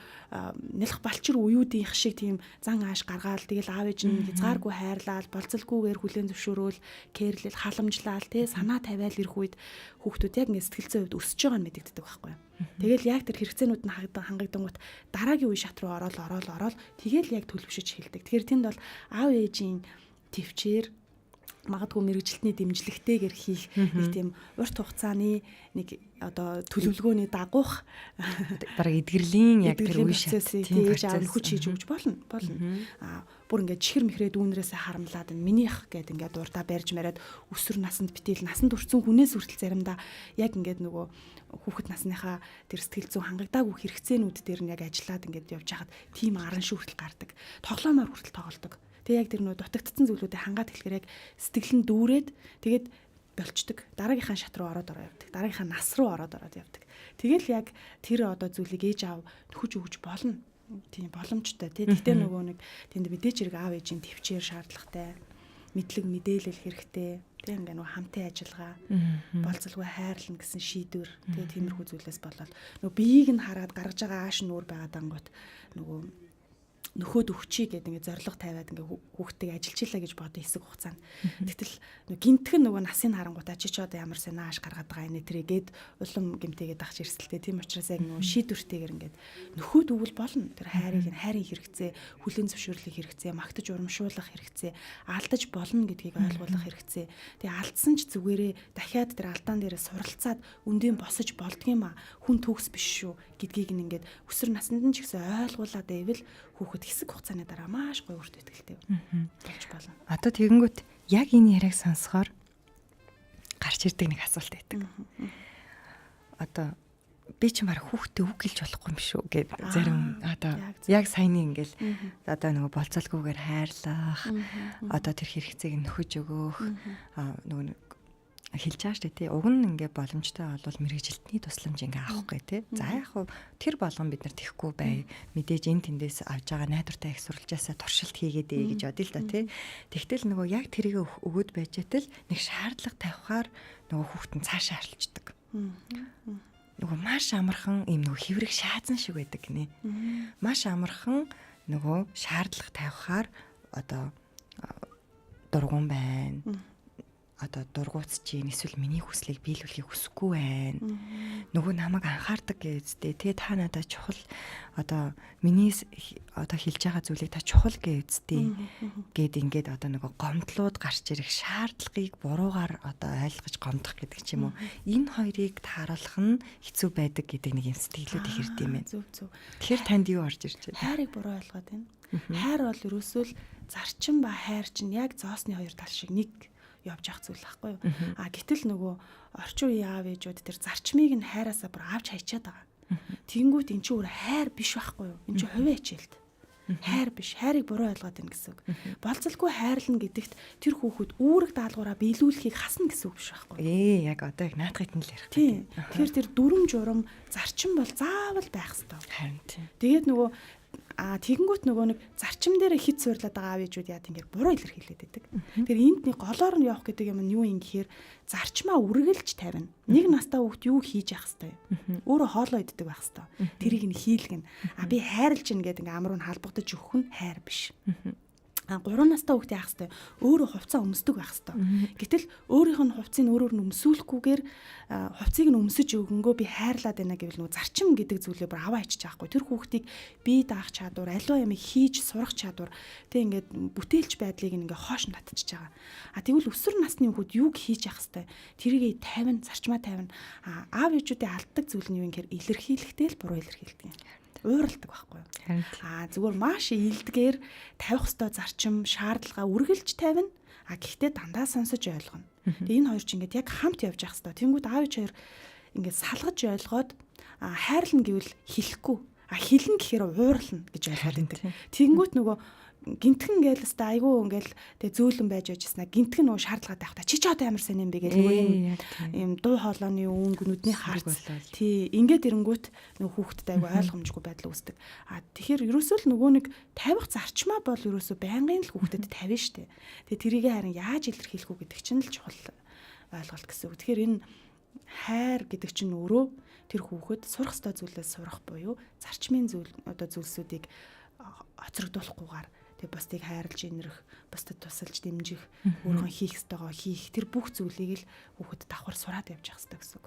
нялх балчир уюудынх шиг тийм зан ааш гаргаал тэгэл аав ээж нь хязгааргүй хайрлаал, болцолгүйгээр хүлээн зөвшөөрөөл, кэрлэл, халамжлаал тий санаа тавиал ирэх үед хүүхдүүд яг ингээд сэтгэл зүйн хувьд өсөж байгаа нь мэдэгддэг байхгүй юу. Тэгэл яг тэр хэрэгцээнүүд нь хангагдангуут дараагийн үе шат руу ороод тэгэл яг төлөвшөж эхэлдэг. Тэгэхээр тэнд бол аав ээжийн төвчээр магадгүй мэрэгжилтний дэмжлэгтэйгээр хийх нэг тийм урт хугацааны нэг одоо төлөвлөгөөний дагуух бараг эдгэрлийн яг тэр үе шат тийм ээж аав нөхөж хийж өгч болно. Аа бүр ингээд чихэр мэхрээ дүүнрээсээ харамлаад энэ минийх гэд ингээд дурдаа барьж мариад өсвөр насанд битэл насанд хүрсэн хүнээс хүртэл заримдаа яг ингээд нөгөө хүүхэд насныхаа тэр сэтгэл зүйн хангагдаагүй хэрэгцээнүүд дээр нь яг ажиллаад ингээд явж хахад тийм аран шүү хүртэл гардаг. Тоглоомоор хүртэл тоглодог. Тэгээ яг тэр нөө дутагдсан зүйлүүдээ хангаад эхлэхээр яг сэтгэл нь дүүрээд тэгээд болчдөг. Дараагийнхаа шат руу ороод явдаг. Дараагийнхаа нас руу ороод явдаг. Тэгэл яг тэр одоо зүйлийг ээж аав нөхөж өгч болно. Тийм боломжтой тий. Гэтэ нөгөө нэг тэнд мэдээч хэрэг аав ээжийн төвчээр шаардлагатай. Мэдлэг мэдээлэл хэрэгтэй. Тэг ингээ нөгөө хамтын ажиллагаа, болцолгүй хайрлна гэсэн шийдвэр. Тэгээ тиймэрхүү зүйлээс болоод нөгөө биеийг нь хараад гаргаж байгаа ааш нь өөр байгаа дангуут нөгөө нөхөд өгчий гэдэг ингээ зориг тавиад ингээ хүүхдтэйг ажиллаж илаа гэж бодсон хэсэг хугацаанд. Гэтэл гинтхэн нөгөө насын харангуутаа чи ч одоо ямар сайн нааш гаргаад байгаа юм тэрийгээд улам гимтэйгээд ахж эрсэлтэй. Тийм учраас яг нөгөө шийдвэртэйгээр ингээд нөхөд өгвөл болно. Тэр хайрыг нь хайрын хэрэгцээ, хүлээн зөвшөөрлөх хэрэгцээ, магтаж урамшуулах хэрэгцээ, алдаж болно гэдгийг ойлгуулах хэрэгцээ. Тэгээ алдсан ч зүгээрээ дахиад тэр алдаан дээрээ суралцаад өндийн босож болдгийм а хүн төгс биш шүү гэдгийг нь ингээд өсвөр наснд нь ч гэсэн ойлгуулад байвал хүүхэд хэсэг хугацааны дараа маш гоё өөртөө итгэлтэй болж болно. Одоо тэгэнгүүт яг энэ яриаг сонсохоор гарч ирдэг нэг асуулт байдаг. Одоо би ч мар хүүхдээ үг хэлж болохгүй юм шүү гэд зарим одоо яг саяны ингээл одоо нөгөө болцоолгүйгээр хайрлах, одоо тэр хэрэгцээг нөхөж өгөх, нөгөө хэлж байгаа шүү дээ тий. Уг нь ингээ боломжтой бол мэргэжилтний тусламж ингээ авах гэ тий. За яг хуу тэр болгон бид нар тэхгүй бай. Мэдээж энэ тэндээс авж байгаа найдвартай их сурвалжаасаа туршилт хийгээд ээ гэж бодъё л да тий. Тэгтэл нөгөө яг тэрийг өгөөд байж тал нэг шаардлага тавихаар нөгөө хүүхэд нь цаашаа харилчдаг. Нөгөө маш амархан ийм нөгөө хэврэг шаазан шиг байдаг гинэ. Маш амархан нөгөө шаардлага тавихаар одоо дургуун байна. Одоо дургуутж чинь эсвэл миний хүслийг биелүүлэхийг хүсэхгүй байна. Нөгөө намайг анхаардаг гэвэзтэй. Тэ та надад чухал одоо миний одоо хэлж байгаа зүйлийг та чухал гэвэзтэй гэд ингээд одоо нөгөө гомдлууд гарч ирэх шаардлагыг буруугаар одоо ойлгож гомдох гэдэг ч юм уу. Энэ хоёрыг тааруулах нь хэцүү байдаг гэдэг нэг юм сэтгэлүүд их ирд юм байна. Зөв зөв. Тэгэхээр танд юу орж ирж байна? Хайрыг буруу ойлгоод байна. Хайр бол ерөөсөө л зарчим ба хайр чинь яг зоосны хоёр тал шиг нэг явж явах зүйл байхгүй юу. А гэтэл нөгөө орчин үеийн аав ээжүүд тэр зарчмыг нь хайраасаа бүр авч хайчаад байгаа. Тэнгүүт эн чинь өөр хайр биш байхгүй юу. Эн чинь хувийн хичээлт. Хайр биш. Хайрыг буруу ойлгоод байна гэсэн үг. Болцолгүй хайрлна гэдэгт тэр хүүхэд үүрэг даалгавраа биелүүлэхийг хасна гэсэн үг биш байхгүй юу. Яг одоо яг наадахыг нь л ярих. Тийм. Тэгэхээр тэр дүрм журам зарчим бол заавал байх ёстой. Харин тийм. Тэгээд нөгөө Аа тэгэнгүүт нөгөө нэг зарчим дээр хит суурлаад байгаа аав ээжүүд яа тийм буруу илэрхийлээд байдаг. Тэгэхээр энд нэг голоор нь явах гэдэг юм нь юу юм гэхээр зарчмаа үргэлж тавина. Нэг настай хүүхд юу хийж явах хэвтэй юм. Өөрөө хоолоо иддэг байх хэвтэй. Тэрийг нь хийлгэн. А би хайрлж ин гэдэг ингээ амруу нь халбагдаж өгөх нь хайр биш. А 3 настай хүүхд яах хэвтэй? Өөрөө хувцас өмсдөг байх хэвтэй. Гэтэл өөрийнх нь хувцсыг өөрөөр нь өмсүүлэхгүйгээр хувцсыг нь өмсөж өгөнгөө би хайрлаад байна гэвэл нөгөө зарчим гэдэг зүйлээ бүр аваа ичиж байгаа хгүй. Тэр хүүхдийг бие даах чадвар, аливаа юмыг хийж сурах чадвар, тэг ингээд бүтээлч байдлыг ингээ хоош нь татчихж байгаа. А тэгвэл өсвөр насны хүүхд юуг хийж явах хэвтэй? Тэрийг тавина, зарчмаа тавина. А аав ээжүүдийн алддаг зүйл нь юу юм гэхээр илэрхийлэхдээ л буруу илэрхийлдэг юм. Ууралдаг байхгүй юу. Аа зүгээр маш илдгээр тавих ёстой зарчим, шаардлага үргэлж тавина. А гэхдээ дандаа сонсож ойлгоно. Тэгээ энэ хоёр чинь ингээд яг хамт явж явах ёстой. Тэнгүүд аав ээж хоёр ингээд салгаж ойлгоод хайрлна гэвэл хэлэхгүй. А хэлнэ гэхээр уурлна гэж ойлгоод байдаг. Тэнгүүт нөгөө гинтхэн гээл өстой айгүй ингээл тэгээ зөөлөн байж байжснаа гинтхэн нөгөө шаардлагатай байх та чи ч одоо ямар сайн юм бэ гэл нөгөө юм дуу хоолойны өнгө нүдний харц тий ингээд ирэнгүүт нөгөө хүүхдэд айгүй ойлгомжгүй байдал үүсдэг. А тэгэхээр ерөөсөө л нөгөө нэг тавих зарчмаа бол ерөөсөө байнгын л хүүхдэд тавина штэ. Тэгээ тэрийг харин яаж илэрхийлэх үү гэдэг чинь л чухал ойлголт гэсэн үг. Тэгэхээр энэ хайр гэдэг чинь өөрөө тэр хүүхэд сурах ёстой зүйлээс сурах буюу зарчмын зүйл одоо зүйлсүүдийг хоцрогдуулахгүйгээр тэг бусдыг хайрлж инэрх, бусдад тусалж дэмжих, өөрийнхөө хийх ёстойгоо хийх тэр бүх зүйлийг л хүүхэд давхар сураад явж явах ёстой гэсэн үг.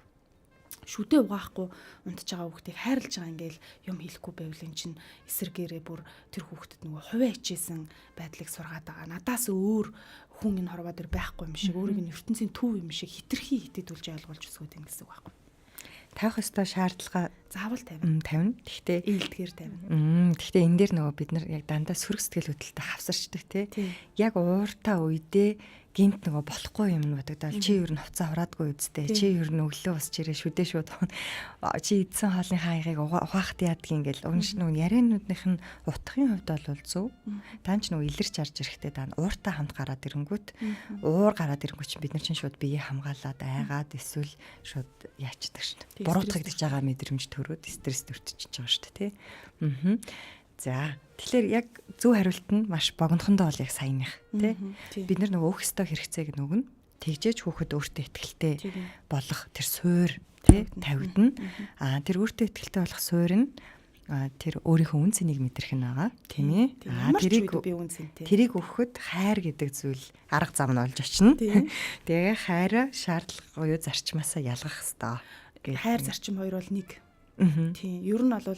Шүдэ угаахгүй унтж байгаа хүүхдийг хайрлаж байгаа ингээл юм хэлэхгүй байвал эн чинь эсэргээрээ бүр тэр хүүхдэд нөгөө хувиа хичээсэн байдлыг сургаад байгаа. Надаас өөр хүн энэ хорвоо дээр байхгүй юм шиг, өөрийг нь ертөнцийн төв юм шиг хитрхи хитэдүүлж ойлгуулж өсгөөд юм гэсэн үг байхгүй. Тавих ёстой шаардлага заавал тавина. Тавина. Гэхдээ ээлдгээр тавина. Гэхдээ энэ дээр нөгөө бид нар яг дандаа сөрөг сэтгэл хөдлөлтөд хавсарчдаг тий. Яг ууртаа үедээ гинт нөгөө болохгүй юм нь бодогдоол чи ер нь хувцас хураадгүй үсттэй. Чи ер нь өглөө босч ирээ шүдэ шууд чи идсэн хоолны хаягийг ухаахт яадгийн ингээл унш нөгөө яриануудных нь утгын хувьд бол зөв. Даан ч нөгөө илэрч арж ирэхдээ даан ууртаа хамт гараад ирэнгүүт уур гараад ирэнгүүт чинь бид нар чинь шууд бие хамгаалаад айгаад эсвэл шууд яачдаг шин. Буруутгагдаж байгаа мэдрэмж төрөөд стресс төртөж байгаа шүү дээ тий. За тэгэхээр яг зөв хариулт нь маш богинохондоо бол яг саяных тий. Бид нар нөгөө өөх ёстой хэрэгцээг нүгнэ. Тэгжээж хүүхэд өөртөө ихтэй болох тэр суур тий тавигдана. Аа тэр өөртөө ихтэй болох суур нь тэр өөрийнхөө үн цэнийг мэдрэх нь байгаа тийм ээ. Аа тэрийг би үн цэнтэй. Тэрийг өгөхөд хайр гэдэг зүйл арга зам нь олж очино. Тэгээ хайраа шаардлага буюу зарчмаасаа ялгах ёстой. Хайр зарчим хоёр бол нэг. Тийм. Ер нь бол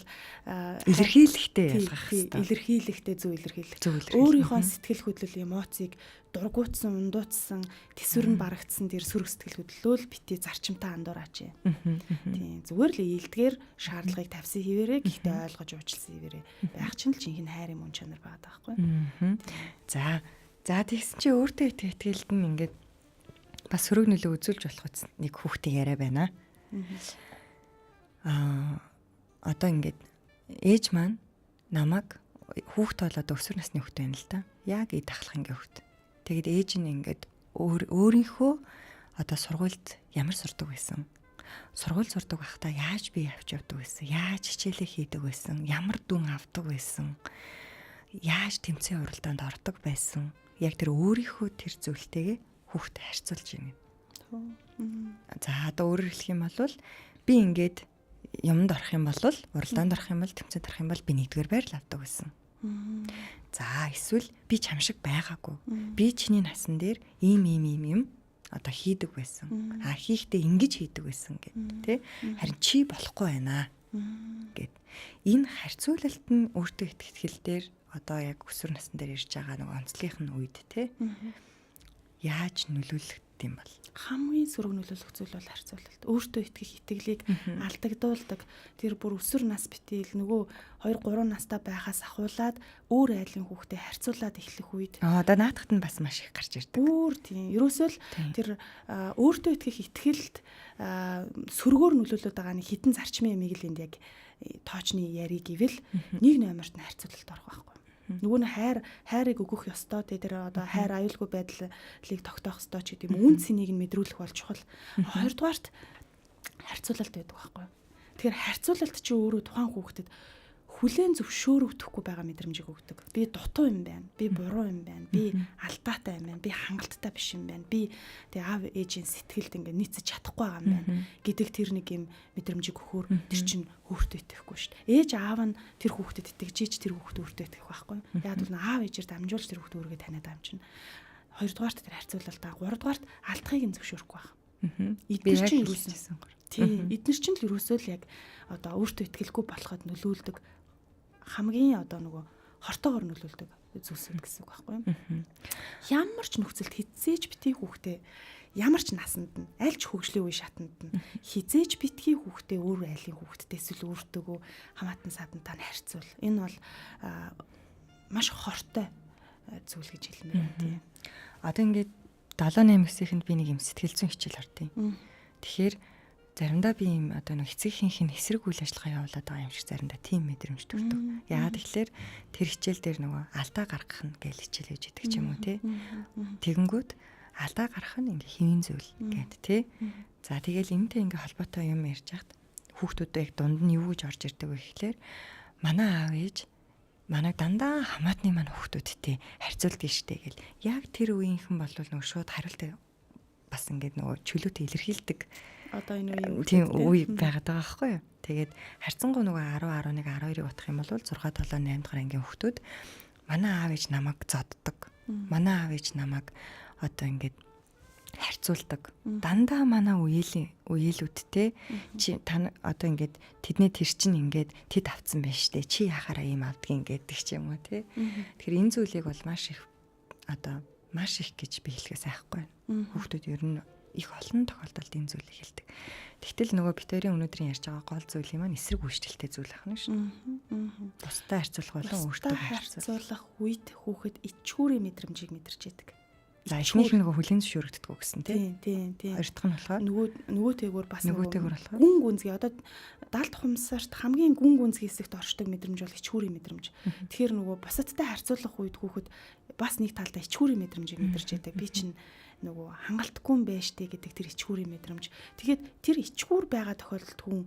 илэрхийлэхтэй ялгах хэрэгтэй. Илэрхийлэхтэй зөв илэрхийлэх. Өөрийнхөө сэтгэл хөдлөл эмоцийг дургуутсан, ундууцсан, төсвөр нь барагдсан тэр сөрөг сэтгэл хөдлөлөө л бити зарчимтай андуураач. Тийм. Зүгээр л ийдгээр шаардлагыг тавьсан хэвээрээ гэхдээ ойлгож уучлсан хэвээрээ байх чинь л жинхэнэ хайрын мөн чанар байгаа байхгүй. За. За тэгсэн чи өөртөө итгэлд нь ингээд бас сөрөг нөлөө үзүүлж болох нэг хүүхдийн яриа байна. Одоо ингээд ээж маань намайг хүүхд болоод өсвөр насны хүүхд байна л да. Яг эд ахлах ингээ хүүхд. Тэгэд ээж нь ингээд өөрийнхөө одоо сургуульд ямар сурдаг байсан. Сургууль сурдаг байхдаа яаж би явж явдаг байсан. Яаж хичээлээ хийдэг байсан. Ямар дүн авдаг байсан. Яаж тэмцээн уралдаанд ордог байсан. Яг тэр өөрийнхөө тэр зүйлтэйгээ хүүхдэд харьцуулж байна. За одоо өөрөөр хэлэх юм бол би ингээд юмд орох юм бол уралдаанд орох юм бол тэмцээнд орох юм бол би нэгдүгээр байр л авдаг байсан. За эсвэл би чам шиг байгаагүй. Би чиний насан дээр ийм ийм ийм юм одоо хийдэг байсан. А хийхдээ ингэж хийдэг байсан гэд тий. Харин чи болохгүй байна гэд. Энэ харьцуулалт нь өөртөө итгэл дээр одоо яг өсвөр насн дээр ирж байгаа нэг онцлогийнх нь үед тий. Яаж нөлөөлөх юм бол хамгийн сөрөг нөлөөлөх зүйл бол харьцуулалт. Өөртөө итгэх итгэлийг алдагдуулдаг. Тэр бүр өсвөр нас битийл нөгөө 2 3 настай байхаас ахуулаад өөр айлын хүүхдэд харьцуулаад эхлэх үед аа одоо наадахт нь бас маш их гарч ирдэг. Өөр тийм. Ерөөсөө л тэр өөртөө итгэх итгэлд сөргөөр нөлөөлөд байгаа нэг хитэн зарчмын ямиг л энд яг тоочны яриг гэвэл нэг номерт нь харьцуулалт орох байхгүй. Нөгөө нь хайрыг өгөх ёстой те тэр одоо хайр аюулгүй байдлыг тогтоох ёстой ч гэдэг юм үн цэнийг нь мэдрүүлэх бол чухал. Хоёрдугаарт харьцуулалт байдаг байхгүй. Тэгэхээр харьцуулалт чи өөрөө тухайн хүүхдэд Хүлээн зөвшөөрөгдөхгүй байгаа мэдрэмжийг өгдөг. Би дутуу юм байна. Би буруу юм байна. Би алдаатай юм байна. Би хангалттай биш юм байна. Би тэгээ аав ээжийн сэтгэлд ингээ нийцэж чадахгүй байгаа юм байна гэдэг тэр нэг юм мэдрэмжийг өгөхөөр тэр чинь өөртөө итгэхгүй шүү дээ. Ээж аав нь тэр хүүхдэд итгэж ийч тэр хүүхд өөртөө итгэх байхгүй. Яг бол аав ээжээр дамжуулж тэр хүүхд өөрийгөө таниад байгаа юм чинь. Хоёрдугаарт тэр харьцуулалтаа, гуравдугаарт алдахыг нь зөвшөөрөхгүй байх. Эднэр чинь юусэн. Тийм. Эднэр чинь л юусоо л яг одоо өөртөө итгэлгүй болоход нөлөөлдөг хамгийн одоо нөгөө хортоогоор нөлөөлдөг зүйлсүүд гэсэн үг байхгүй юу? Ямар ч нөхцөлд хизээж битгий хүүхдээ ямар ч насанд нь аль ч хөгжлийн үе шатанд нь хизээж битгий хүүхдээ өөр айлын хүүхдтэй эсвэл өөртөөгөө хамаатан садантай нь харьцуул. Энэ бол маш хортой зүйл гэж хэлмээр байна тийм. Одоо ингээд 7 8 гэсэхэнд би нэг юм сэтгэл зүйн хичээл ордیں۔ Тэгэхээр заримдаа би юм одоо нэг эцэгхийнх нь эсрэг үйл ажиллагаа явуулаад байгаа юм шиг заримдаа тийм мэдрэмж төрдөг. Яагаад тэгэхээр тэр хичээл дээр нөгөө алдаа гаргах нь гэж хичээл хийж идэг ч юм уу тий. Тэгэнгүүт алдаа гаргах нь ингээ хэвийн зүйл гэд тий. За тэгэл энэтэй ингээ холбоотой юм ярьж хахад хүүхдүүд яг дунд нь юу гэж орж ирдэг вэ гэхлээр манай аав ээж манайг дандаа хамаатны маань хүүхдүүдтэй харьцуулдаг штэ гэл. Яг тэр үеийнхэн болвол нөгөө шууд хариултаа бас ингээд нөгөө чөлөөтэй илэрхийлдэг. Одоо энэ үеийн тийм үе байгаад байгаа байхгүй юу. Тэгээд харьцангуй нөгөө 10, 11, 12-ыг бодох юм бол 6, 7, 8 дахь ангийн хүүхдүүд манай аав ээж намайг зоддог. Манай аав ээж намайг одоо ингээд харьцуулдаг. Дандаа манай үеийн үеэлүүдтэй чи та одоо ингээд тэдний тэр чинь ингээд тэд авцсан байж штэ. Чи яхаараа ийм авдгийг гэдэг ч юм уу тий. Тэгэхээр энэ зүйлийг бол маш их одоо маш их гэж би хэлэхээс айхгүй байна. Хүүхдүүд ер нь их олон тохиолдолд энэ зүйлийг хэлдэг. Тэгтэл нөгөө битэрийн өнөөдрийн ярьж байгаа гол зүйлийн маань эсрэг үйлчлэлтэй зүйл ахна шүү. Бусдад харьцуулах болон өөртөө харьцуулах үед хүүхэд ичхүүрийн мэдрэмжийг мэдэрч яадаг. За эхнийх нь нөгөө хүлийн зөвшөөрөгддөг гэсэн тийм. Тийм тийм. Хоёр дахь нь болохоор нөгөө тээгүүр бас нөгөө болохоор гүн гүнзгий одоо далд хумсарт хамгийн гүн гүнзгий хэсэгт оршдог мэдрэмж бол ичхүүрийн мэдрэмж. Тэгэхээр нөгөө бусадтай харьцуулах үед хүүхэд бас нэг талдаа ичхүүрийн мэдрэмжийг мэдэрч яадаг. Би чинь нөгөө хангалтгүй юм байж тээ гэдэг тэр ичхүүрийн мэдрэмж. Тэгээд тэр ичхүүр байгаа тохиолдолд хүн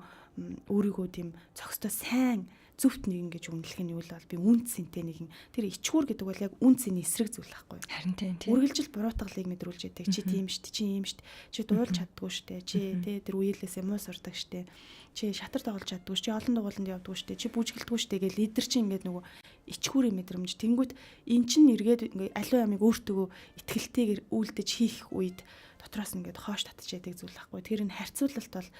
өөрийгөө тийм цогцтой сайн зөвхт нэгэн гэж үнэлэх нь юу л бол би үн цэнтэй нэгэн. Тэр ичхүүр гэдэг бол яг үн цэний эсрэг зүйл байхгүй юу? Харин тийм тийм. Үргэлжил буруутгалыг мэдрүүлж яадаг. Чи тийм штэ, чи ийм штэ. Чи дуулж чаддгүй штэ. Чи тэ тэр үеэлээсээ муу сурдаг штэ. Чи шатар тоглож чаддгүй, чи олон дугууланд явдгүй штэ. Чи бүжгэлдэггүй штэ гэл лидер чи ингээд нөгөө ичхүүрийн мэдрэмж. Тэнгүүт эн чин эргээд ингээ аливаа ямыг өөртөөгөө итгэлтэйгээр үйлдэж хийх үед дотроос ингээд хоош татж яадаг зүйл байхгүй. Тэр энэ харьцуулалт бол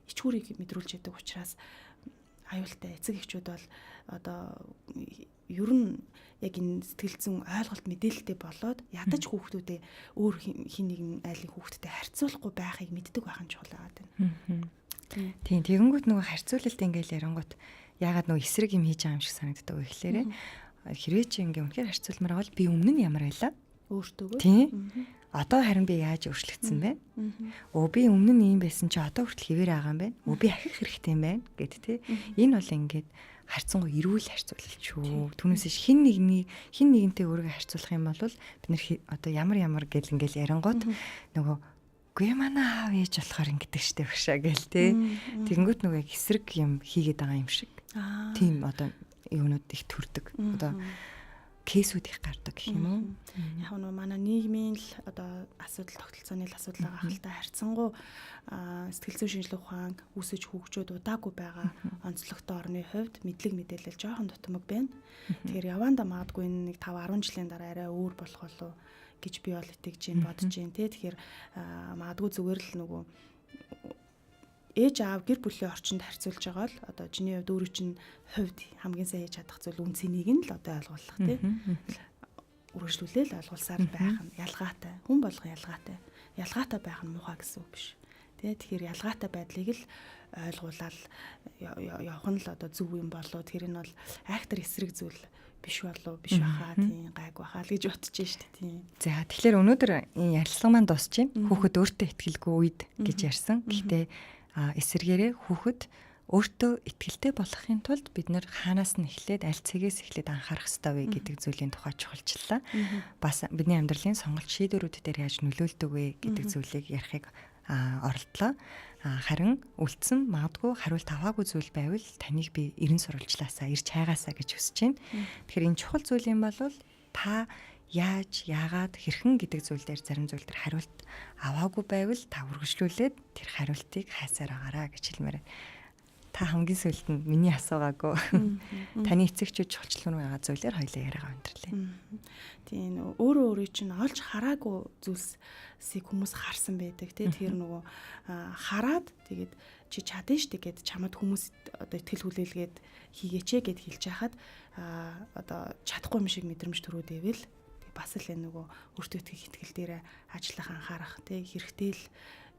ичхүүрийг мэдрүүлж яадаг учраас аюултай. Эцэг эхчүүд бол одоо ер нь яг энэ сэтгэл зүйн ойлголт мэдээлэлтэй болоод ядаж хүүхдүүдээ өөр хин нэгэн айлын хүүхдтэй харьцуулахгүй байхыг мэддэг байх нь чухал байгаад байна. Тийм, тэгэнгүүт нөгөө харьцуулалт ингээл ярингуут яагаад нөгөө эсрэг юм хийж байгаа юм шиг санагддаг вэ гэхлээрэ хэрвээ чи ингээ үнэхээр харьцуулмаар бол би өмнө нь ямар байлаа? Өөртөөгөө. Тийм. Одоо харин би яаж өөрчлөгдсөн бэ? Өө би өмнө нь ийм байсан чи одоо хүртэл хэвээр байгаа юм байна. Өө би ахих хэрэгтэй юм байна гэд тэ. Энэ бол ингээд харьцангуй эрүүл харьцуулалт шүү. Түүнээс иш хин нэгний хин нэгнтэй өөрийгөө харьцуулах юм бол бид нэр одоо ямар ямар гэл ингээл ярингууд нөгөө гүй манай аав ээж болохоор ингэдэг штэ багшаа гэл тэ. Тэгэнгүүт нөгөө яг эсрэг юм хийгээд байгаа юм шиг. Тийм одоо юунууд их төрдөг. Одоо кейсүүд их гардаг гэх юм уу? Яг нь манай нийгмийн л одоо асуудал тогтолцооны л асуудал байгаа хэл та харьцангуй сэтгэл зүйн шинжилгээ ухаан үүсэж хөгжөөд удаагүй байгаа онцлогтой орны хувьд мэдлэг мэдээлэл жоохон дутмаг байна. Тэгэхээр яваандаа магадгүй энэ нэг 5 10 жилийн дараа арай өөр болох болов гэж би бол итгэж байна, бодож байна те. Тэгэхээр магадгүй зүгээр л нөгөө ээж аав гэр бүлийн орчинд харьцуулж байгаа л одоо чиний хувьд өөрөө чинь хувьд хамгийн сайн хийж чадах зүйл үн цэнийг нь л одоо ойлгуулах тий. Үргэлжлүүлээл ойлгуулсаар байх нь ялгаатай. Хүн болгон ялгаатай. Ялгаатай байх нь муухай гэсэн үг биш. Тэ тэгэхээр ялгаатай байдлыг л ойлгуулаад явах нь л одоо зөв юм болоо. Тэр энэ бол айхтар эсрэг зүйл биш болов биш баха тийм гайг баха л гэж бодож штэ тийм. За тэгэхээр өнөөдөр энэ ярилцлага маань дуусч байна. Хүүхэд өөртөө итгэлгүй үед гэж ярьсан. Гэхдээ эсэргээрээ хүүхэд өөртөө итгэлтэй болохын тулд бид нэр хаанаас нь эхлээд аль цэгээс эхлээд анхаарах ёстой вэ гэдэг зүйлийн тухай чухалчлаа. Бас бидний амьдралын сонголт шийдвэрүүд дээр яаж нөлөөлдөг вэ гэдэг зүйлийг ярихыг оролдлоо. Харин үлдсэн магадгүй хариулт аваагүй зүйл байвал таныг би эрен сурвалжлаасаа ирж хайгаасаа гэж хүсэж байна. Тэгэхээр энэ чухал зүйл юм бол та яаж, яагаад, хэрхэн гэдэг зүйл дээр зарим зүйл дээр хариулт аваагүй байвал та үргэлжлүүлээд тэр хариултыг хайсаар байгаараа гэж хэлмээр байна. Та хамгийн сүүлд нь миний асуугаагүй таны эцэгчүүд чухалчлан байгаа зүйлээр хоёлаа яриагаа өндөрлөө. Тийм, өөрөө өөрийг чинь олж хараагүй зүйлсийг хүмүүс харсан байдаг тий. Тэр нөгөө хараад тэгээд чи чадна штэ гэд чамд хүмүүс одоо итгэл хүлээлгээд хийгээч гэд хэлж яхад одоо чадахгүй юм шиг мэдрэмж төрөөд ивэл бас л энэ нөгөө өөртөө итгэх итгэл дээр ажиллах, анхаарах тий хэрэгтэй л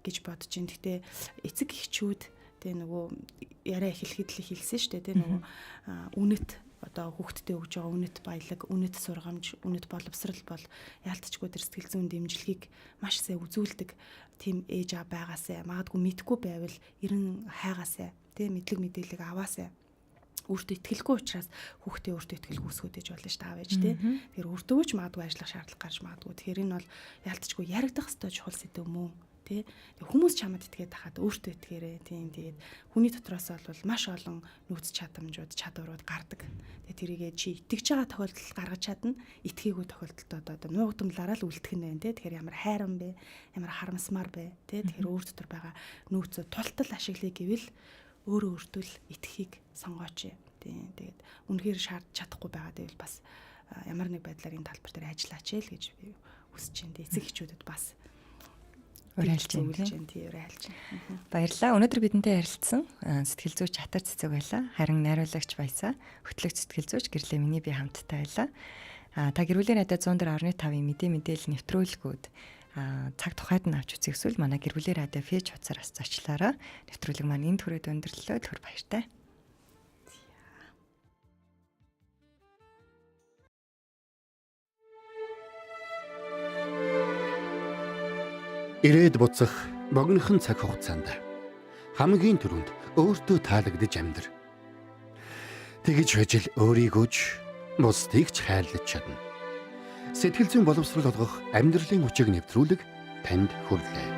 гэж бодож байна. Гэтэ эцэг эхчүүд тий нөгөө яриа эхлэхэд л хэлсэн шүү дээ тий нөгөө үнэт одоо хүүхдтэй өгж байгаа үнэт баялаг, үнэт сургамж, үнэт боловсрал бол яалтчгүй тэр сэтгэл зүйн дэмжлэгийг маш сайн үзүүлдэг тийм ээж аа байгаасай. Магадгүй мэдхгүй байвал ерэн хайгаасай тий мэдлэг мэдээлэл аваасай. Өөртөө итгэлгүй учраас хүүхдээ өөртөө итгэлгүй өсгөөдэж болно шүү дээ аав ээж тий. Тэгэхээр өөртөө ч магадгүй ажиллах шаардлага гарч магадгүй. Тэгэхээр энэ бол яалтчгүй яригдах ёстой чухал сэдэв мөн тий. Тэг хүмүүс чамд итгээд тахад өөртөө итгээрэй. Тийм, тэгээд хүний дотроос бол маш олон нөөц чадамжууд, чадварууд гардаг. Тэгээ тэрийгээ чи итгэж байгаа тохиолдолд гаргаж чадна. Итгээгүй тохиолдолд одоо нуугдамлаараа л үлдэх нь байна тий. Тэгэхээр ямар хайран бэ? Ямар харамсмаар бэ? Тий. Тэгэхээр өөр дотор байгаа нөөцөө тултал ашиглая гэвэл өөрөө өөртөө л итгэхийг сонгооч. Тийм. Тэгээд үнэхээр шаард чадахгүй байгаа гэвэл бас ямар нэг байдлаар энэ талбар дээр ажиллаач л гэж би хүсэж байна. Эцэг эхчүүдэд бас уриалж байна тий, уриалж байна. Баярлалаа. Өнөөдөр бидэнтэй ярилцсан сэтгэл зүйч Атар Цэцэг байлаа. Харин найруулагч Баясаа, хөтлөгч сэтгэл зүйч Гэрлээ миний би хамттай байлаа. Та гэр бүлийн радио 104.5-ын мэдээ мэдээлэл нэвтрүүлгүүд цаг тухайд нь авч үзэх эсвэл манай гэр бүлийн радио фэйж хуудасаас зочлоорой. Нэвтрүүлэг маань энд хүрээд өндөрлөө. Түр баяртай. Ирээд буцах богинохон цаг хугацаанд хамгийн түрүүнд өөртөө таалагдж амьдр. Тэгж байж л өөрийгөө ч бусдыг ч хайрлаж чадна. Сэтгэл зүйн боловсрол олгох амьдралын хүчийг нэвтрүүлэг танд хүрлээ.